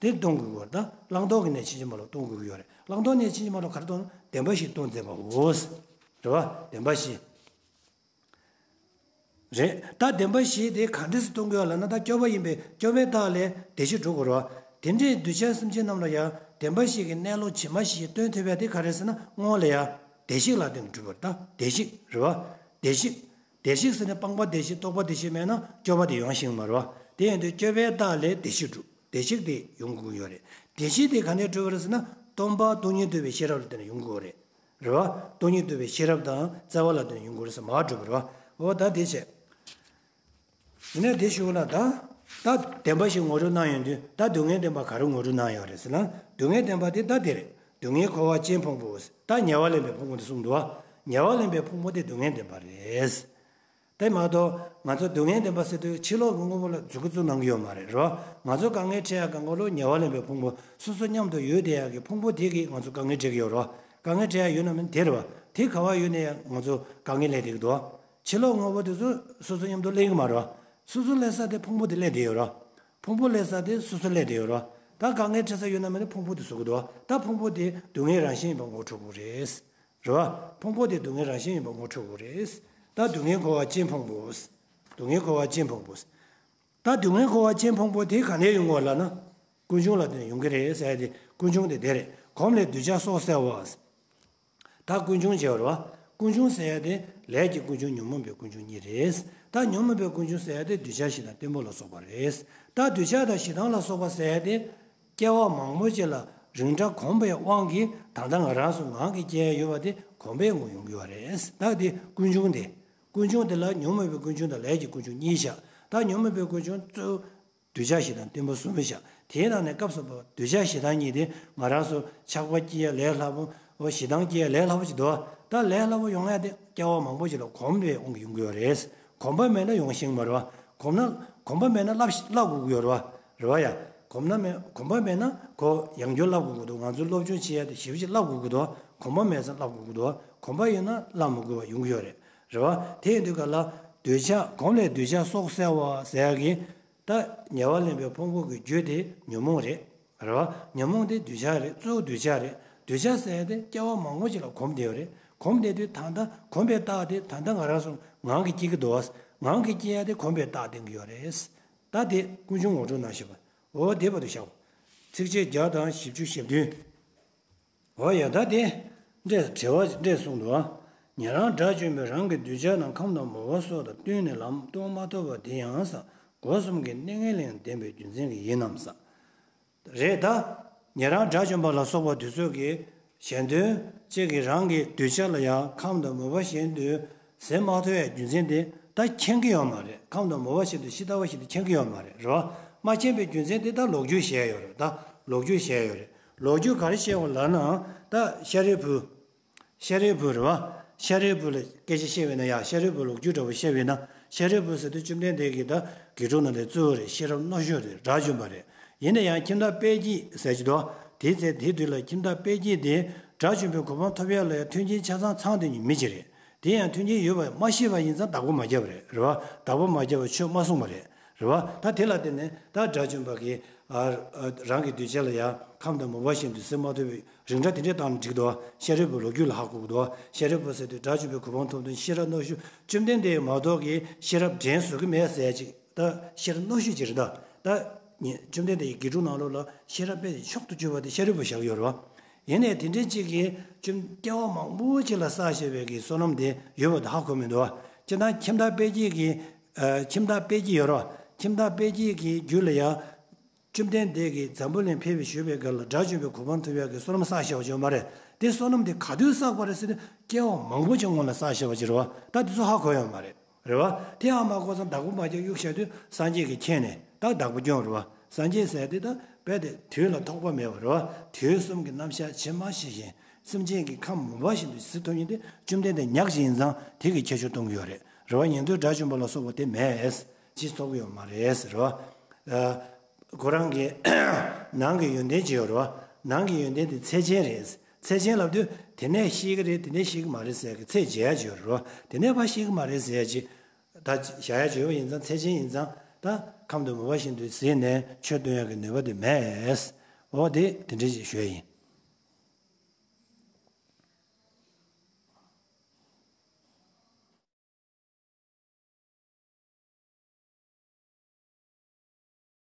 དེ་སྟོན་དགོས་ཀྱི་ཡོད་རེད། ད་བླང་དོར་གྱི་གནས་ཕྱིན་ཅི་མ་ལོག་སྟོན་དགོས་ཀྱི་ཡོད་རེད། བླང་དོར་གནས་ཕྱིན་ཅི་མ་ལོག་ག་རེ་སྟོན་ན། བདེན་པ་བཞི་སྟོན་མཛད་པའོ། རེད་བ། བདེན་པ་བཞི། རེད། ད་བདེན་པ་བཞི་དེ་ག་འདྲས་སེ་སྟོན་དགོས་ལབ་ན། ད་སྐྱོབ་པ་ཡིན་པས་སྐྱོབ་པའི་རྟགས་ལས་བདེ་གཤེགས་གྲུབ་དགོས་རེད་བ། དེ་འདྲའི་གདུལ་བྱ་སེམས་ཅན་རྣམས་ལ་ཡང་བདེན་པ་བཞི་གི་གནས་ལུགས་ཇི་མ་ཞིག་སྟོན་ཐུབ་པ་དེ་ག་རེ་ཟེར་ན། སྔོན་ལ་ཡང་བདེ་གཤེགས་ལ་བརྟེན་ནས་གྲུབ་པ་རེད། ད་བདེ་གཤེགས་རེད་བ། བདེ་གཤེགས། བདེ་གཤེགས་ཟེར་ནས་སྤངས་པ་བདེ་གཤེགས་རྟོགས་པ་བདེ་གཤེགས་མེད་ན་སྐྱོབ་པ་དེ་ཡོང་ཤེས་ཀྱི་མ་རེད་བ། དེ་ཡིན་དུས་སྐྱོབ་པའི་རྟགས་ལས་བདེ་གཤེགས་གྲུབ། བདེ་གཤེགས་དེ་ཡོང་དགོས་ཀྱི་ཡོད་རེད། བདེ་གཤེགས་དེ་ག་ནས་གྲུབ་པ་རེད་ཟེར་ན། སྟོང་པ་སྟོང་ཉིད་རྟོགས་པའི་ཤེས་རབ་ལ་བརྟེན་ནས་ཡོང་དགོས་རེད། རེད་བ། སྟོང་ཉིད་རྟོགས་པའི་ཤེས་རབ་དང་བརྩེ་བ་ལ་བརྟེན་ནས་ཡོང་དགོས་རེད་ཟེར་མར་གྲུབ་པ་རེད་བ། འོ་ད་དེ་བྱས། ཡིན་ནའི་དེ་ཞུ་ལ་ད། ད་བདེན་པ་བཞི་ངོ་སྤྲོད་གནང་ཡོང་དུས། ད་སྡུག་བསྔལ་བདེན་པ་ག་རེ་ངོ་སྤྲོད་གནང་ཡོད་རེད་ཟེར་ན། སྡུག་བསྔལ་བདེན་པ་དེ་ད་དེ་རེད། སྡུག་བསྔལ་འཁོར་བ་ཅན་ཕུང་པོ། ད་ཉེ་བར་ལེན་པའི་ཕུང་པོ་དེ་གསུངས་འདུག་བ། ཉེ་བར་ལེན་པའི་ཕུང་པོ་དེ་སྡུག་བསྔལ་བདེན་པ་རེད། དེ་མ་གཏོགས་ང་ཚོ་སྡུག་བསྔལ་བདེན་པ་ཟེར་དུས་ཕྱི་ལོགས་ཀྱི་དངོས་པོ་ལ་འཛུལ་གི་འཛུལ་གནང་གི་ཡོད་མ་རེད། རེད་བ། ང་ཚོ་དཀའ་ངལ་འཕྲད་ཡ་གང་ག་ལོ་ཉེ་བར་ལེན་པའི་ཕུང་པོ། སོ་སོ་མཉམ་དུ་ཡོད་བསྡད་ཡ་གི་ཕུང་པོ་དེ་གིས་ང་ཚོ་དཀའ་ངལ་འཕྲད་ཀྱི་ཡོད་རེད་བ། དཀའ་ངལ་འཕྲད་ཡ་ཡོད་ན་མིན་དེ་རེད་བ། དེ་ག་བ་ཡོད་ནའི་ང་ཚོ་དཀའ་ངལ་སླེབས་བསྡད་ཀྱི་འདུག་བ། ཕྱི་ལོགས་དངོས་པོ་དེ་ཚོ་སོ་སོ་མཉམ་དུ་སླེབས་ཀྱི་མ་རེད་བ། སོ་སོ་སླེབས་ས་དེ་ཕུང་པོ་དེ་སླེབས་བསྡད་ཡོད་རེད་བ། ཕུང་པོ་སླེབས་ས་དེ་སོ་སོ་སླེབས་བསྡད་ཡོད་རེད་བ། ད་དཀའ་ངལ་འཕྲད་ས་ཡོད་ན་མིན་ཕུང་པོ་དེ་བཟོ་གི་འདུག་བ། ད་ཕུང་པོ་དེ་སྡུག་བསྔལ་རང་བཞིན་ཡིན་པ་ངོ་འཕྲོད་དགོས་རེད། རེད་བ། ཕུང་པོ་དེ་སྡུག་བསྔལ་རང་བཞིན་ཡིན་པ་ངོ་འཕྲོད་དགོས་རེད། ད་སྡུག་བསྔལ་འཁོར་བ་ཅན་ཕུང་པོ། སྡུག་བསྔལ་འཁོར་བ་ཅན་ཕུང་པོ། ད་སྡུག་བསྔལ་འཁོར་བ་ཅན་ཕུང་པོ་དེ་ག་ནས་ཡོང་གི་ཡོད་ལབ་ན། ཀུན་འབྱུང་ལ་བརྟེན་ནས་ཡོང་གི་རེད་ཟེར་ཡ་དེ། ཀུན་འབྱུང་དེ་དེ་རེད། གོམས་ལས་གདུལ་བྱ་སྲོག་གསལ་བ། ད་ཀུན་འབྱུང་བྱས་པ་རེད་བ། ཀུན་འབྱུང་ཟེར་ཡ་དེ་ལས་ཀྱི་ཀུན་འབྱུང་ཉོན་མོངས་པའི་ཀུན་འབྱུང་གཉིས་རེད། ད་ཉོན་མོངས་པའི་ཀུན་འབྱུང་ཟེར་ཡ་དེ་གདུལ་བྱ་ཞེ་སྡང་གཏི་མུག་ལ་སོགས་པ་རེད། ད་གདུལ་བྱ་དང་ཞེ་སྡང་ལ་སོགས་པ་ཟེར་ཡ་དེ། སྐྱེ་བ་མང་པོ་ཅིག་ལ་རིང་དྲགས་གོམས་པའི་དབང་གིས་ད་ལྟ་ང་རང་ཚོ་ངང་གིས་སྐྱེ་ཡ་ཡོད་པ་དེ་གོམས་པའི་དབང་གིས་ཡོང་གི་ཡོད་རེད། ད་དེ་ཀུན་འབྱུང་དེ། ཀུན་འབྱུང་དེ་ལ་ཉོན་མོངས་པའི་ཀུན་འབྱུང་དང་ལས་ཀྱི་ཀུན་འབྱུང་གཉིས་བཞག་ད་ཉོན་མོངས་པའི་ཀུན་འབྱུང་གཙོ་བོ་གདུལ་བྱ་ཞེ་སྡང་གཏི་མུག་གསུམ་བཞག་དེའི་ནང་ནས་སྐབས་སུ་བབ་གདུལ་བྱ་ཞེ་སྡང་གཉིས་དེ་ང་རང་ཚོ་ཆགས་པ་སྐྱེ་ཡ་ལས་སླ་པོ། འོ་ཞེ་སྡང་སྐྱེ་ཡ་ལས་སླ་པོ་ཅིག་འདུག་ད་ལས་སླ་པོ་ཡོང་ཡ་དེ་སྐྱེ་བ་མང་པོ་ཅིག་ལ་གོམས་པའི་དབང་གིས་ཡོང་གི་ཡོད་རེད། གོམས་པ་མེད་ན་ཡོང་ཤེས་མ་རེད་བ། གོམས་ན། གོམས་པ་མེད་ན་བསླབ་བསླབ་དགོས་ཀྱི་ཡོད་རེད་བ། རེད་བ་ཡ། གོམས་ན་མེད། གོམས་པ་མེད་ན་གོ་ཡང་བསྐྱར་བསླབ་དགོས་ཀྱི་འདུག་ང་ཚོ་སློབ་སྦྱོང་བྱེད་ཡ་དེ་ཞེ་པོ་ཅིག་བསླབ་དགོས་ཀྱི་འདུག་གོམས་པ་མེད་ཙང་བསླབ་དགོས་ཀྱི་འདུག་གོམས་པ་ཡོད་ན་བསླབ་མི་དགོས་པ་ཡོང་གི་ཡོད་རེད། རེད་བ། དེ་ཡིན་དུས་ག་ལ། གདུལ་བྱ་གོམས་ལས་གདུལ་བྱ་སྲོག་གསལ་བ་ཟེར་ཡ་གི། ད་ཉེ་བར་ལེན་པའི་ཕུང་པོ་གི་རྒྱུ་དེ་ཉོན་མོངས་རེད། རེད་བ། ཉོན་མོངས་དེ་གདུལ་བྱ་རེད། གཙོ་བོ་གདུལ་བྱ་རེད། གདུལ་བྱ་ཟེར་ཡ་དེ་སྐྱེ་བ་མང་པོ་ཅིག་ལ་གོམས་བསྡད་ཡོད་རེད། གོམས་བསྡད་དུས་ད་ལྟ་གོམས་པའི་རྟགས་དེ་ད་ལྟ་ང་རང་ཚོ་ངང་གིས་སྐྱེ་གི་འདུག་བ། ངང་གིས་སྐྱེ་ཡ་དེ་གོམས་པའི་རྟགས་བསྟན་གི་ཡོད་རེད། ད་དེ་ཀུན་འབྱུང་ངོ་སྤྲོད་གནང་ཞེས་པ། འོ་དེ་བར་དུ་བཞག་ཚིགས་བཅད་བརྒྱ་དང་བཞི་བཅུ་ཞེ་བདུན། འོ་ཡ་ད་དེ། འདྲེ་དྲི་བ་འདྲེ་གསུངས་འདུག་ཉན་རང་དགྲ་བཅོམ་པས་རང་གི་གདུལ་བྱ་རྣམས་ཁམས་དང་མོས་པ་སོགས་དང་བསྟུན་ནས་ལམ་རྟོགས་མ་ཐུབ་པ་དེ་ཡང་ཟེར། སྒོ་གསུམ་གྱི་གནས་ངན་ལས་འདས་པའི་རྒྱུ་མཚན་གྱིས་ཡིན་ནམ་ཟེར། རེད་ད། ཉན་རང་དགྲ་བཅོམ་པ་ལ་སོགས་པ་དེ་ཚོ་གིས་གཞན་དོན་གཅིག་གིས་རང་གི་གདུལ་བྱ་ལ་ཡང་ཁམས་དང་མོས་པ་གཞན་དུ་ཟིན་མ་ཐུབ་པའི་རྒྱུ་མཚན་དེ་ད་མཁྱེན་གྱི་ཡོད་མ་རེད། ཁམས་དང་མོས་པ་གཞན་དུ་ཇི་ལྟ་བ་བཞིན་དུ་མཁྱེན་གྱི་ཡོད་མ་རེད། རེད་བ། མ་མཁྱེན་པའི་རྒྱུ་མཚན་དེ་ད་ལོ་རྒྱུས་བཤད་ཡོད་རེད། ད་ལོ་རྒྱུས་བཤད་ཡོད་རེད། ལོ་རྒྱུས་ག་རེ་བཤད་ཡོད་ལབ་ན། ད་ཤཱ་རིའི་བུ། ཤཱ་རིའི་བུ་རེད་བ། ཤཱ་རིའི་བུ་ལ་སྐད་ཆ་བཤད་པས་ན་ཡ། ཤཱ་རིའི་བུ་ལོ་རྒྱུས་འདྲ་པོ་བཤད་པས་ན། ཤཱ་རིའི་བུ་ཟེར་དུས་བཅོམ་ལྡན་འདས་ཀྱི་ད་དགེ་ཕྲུག་ནང་ནས་གཙོ་བོ་རེད། ཤེས་རབ་རྣོ་ཤོས་རེད། དགྲ་བཅོམ་པ་རེད། ཡིན་ན་ཡང་ཁྱིམ་བདག་དཔལ་སྐྱེས་ཟེར་གྱི་འདུག་དེའི་ཚེ་དེའི་དུས་ལ་ཁྱིམ་བདག་དཔལ་སྐྱེས་དེ་དགྲ་བཅོམ་པའི་གོ་འཕང་ཐོབ་ཡག་ལ་ཡང་མཐུན་རྐྱེན་ཆ་ཚང་ཚང་བསྡད་མཁན་མི་ཅིག་རེད། དེ་ཡང་མཐུན་རྐྱེན་ཡོད་པ་མ་ཤེས་པ་ཡིན་ཙང་བདག་པོ་མ་བརྒྱབ་པ་རེད། རེད་བ། བདག་པོ་མ་བརྒྱབ་པ་ཆོས་མ་གསུངས་པ་རེད། རེད་བ། ད་དེ་ལ་བརྟེན་ནས་ད་དགྲ་བཅོམ་པ་གིས་ཨ་ཨ་རང་གི་གདུལ་བྱ་ལ་ཡང་ཁམས་དང་མོས་པ་བཞིན་དུ་ཟིན་མ་ཐུབ་པའི་རིགས་འདྲ་དེ་འདྲས་བཏང་ན་འགྲིག་འདུག་ཤཱ་རིའི་བུ་ལོ་རྒྱུས་ལ་ཧ་གོ་གི་འདུག་ཤཱ་རིའི་བུ་ཟེར་དུས་དགྲ་བཅོམ་པའི་གོ་འཕང་ཐོབ་དོན་ཤེས་རབ་རྣོ་ཤོས། བཅོམ་ལྡན་འདས་མ་གཏོགས་ཀྱི་ཤེས་རབ་འགྲན་བཟོ་གི་མེད་ཟེར་ཡ་ཅིག་ད་ཤེས་རབ་རྣོ་ཤོས་ཅིག་རེད་ད། ད་ཉེ་བཅོམ་ལྡན་འདས་ཀྱི་དགེ་ཕྲུག་ནང་ལོགས་ལ་ཤེས་རབ་དཔེ་མཆོག་ཏུ་གྱུར་པ་དེ་ཤཱ་རིའི་བུ་བཞག་ཡོད་རེད་བ། ཡིན་ནའི་དེ་འདྲའི་གཅིག་གིས་བཅོམ་སྐྱེ་བ་མང་པོ་ཅིག་ལ་བསགས་བཞག་པའི་གི་བསོད་ནམས་དེ་ཡོད་པ་དེ་ཧ་གོ་མི་འདུག་བ། སྤྱིར་བཏང་ཁྱིམ་བདག་དཔལ་སྐྱེས་ཀྱི། ཨ་ཁྱིམ་བདག་དཔལ་སྐྱེས་ཡོད་རེད་བ། ཁྱིམ་བདག་དཔལ་སྐྱེས་ཀྱི་རྒྱུད་ལ་ཡང་། བཅོམ་ལྡན་འདས་ཀྱིས་འཛམ་བུ་གླིང་ཕེབས་པའི་བཞུགས་པའི་སྐབས་ལ་དགྲ་བཅོམ་པའི་གོ་འཕང་ཐོབ་ཡག་གི་བསོད་ནམས་བསགས་བཞག་པ་ཅིག་ཡོད་མ་རེད། དེ་བསོད་ནམས་དེ་ག་དུས་བསགས་པ་རེད་ཟེར་ན། སྐྱེ་བ་མང་པོ་ཅིག་སྔོན་ལ་བསགས་བཞག་པ་ཅིག་རེད་བ། ད་དེ་ཚོ་ཧ་གོ་ཡོད་མ་རེད། རེད་བ། དེ་ཧ་མ་གོ་ཙང་བདག་པོ་མ་བརྒྱབ་གཡུག་བཞག་དུས་སངས་རྒྱས་ཀྱིས་མཁྱེན་ནས་ད་བདག་པོ་སྐྱོན་རེད་བ། སངས་རྒྱས་ཟེར་དེ་ད་རྦད་དེ་དུས་ལ་ཐོགས་པ་མེད་པ་རེད་བ། དུས་གསུམ་གྱི་རྣམ་གཞག་ཇི་མ་ཇི་བཞིན་སེམས་ཅན་གྱི་ཁམས་མོས་པ་བཞིན་དུ་གཟིགས་ཐུབ་མཁན་དེ་བཅོམ་ལྡན་འདས་ཉག་གཅིག་ཡིན་ཙང་དེ་གི་ཁྱད་ཆོས་སྟོན་གྱི་ཡོད་རེད། རེད་བ། ཉན་ཐོས་དགྲ་བཅོམ་པ་ལ་སོགས་པ་དེ་མེད་ཅེས་ཐོབ་ཀྱི་ཡོད་མ་རེད་ཟེར་བ། ཨ་ཁོ་རང་གི་ནང་གི་ཡོན་ཏན་ཅིག་ཡོད་རེད་བ། ནང་གི་ཡོན་ཏན་དེ་ཚད་ཅན་རེད། ཚད་ཅན་ལབ་དུས་དེ་ནས་ཤེས་ཀྱི་རེད། དེ་ནས་ཤེས་ཀྱི་མ་རེད་ཟེར་གྱི་ཚད་འཇལ་ཡ་ཅིག་ཡོད་རེད་བ། དེ་ནས་ཕར་ཤེས་ཀྱི་མ་རེད་ཟེར་ཡ་ཅིག་ད་བཞག་ཡ་བརྗོད་པ་ཡིན་ཙང་ཚད་ཅན་ཡིན་ཙང་ད་ ཁམས་དང་མོས་པ་བཞིན་དུ་ཟིན་ནས་ཆོས་སྟོན་ཡག་གི་ནུས་པ་དེ་མེད། འོ་དེ་དེ་འདྲ་ཞིག་ཞུ་ཡ་ཡིན།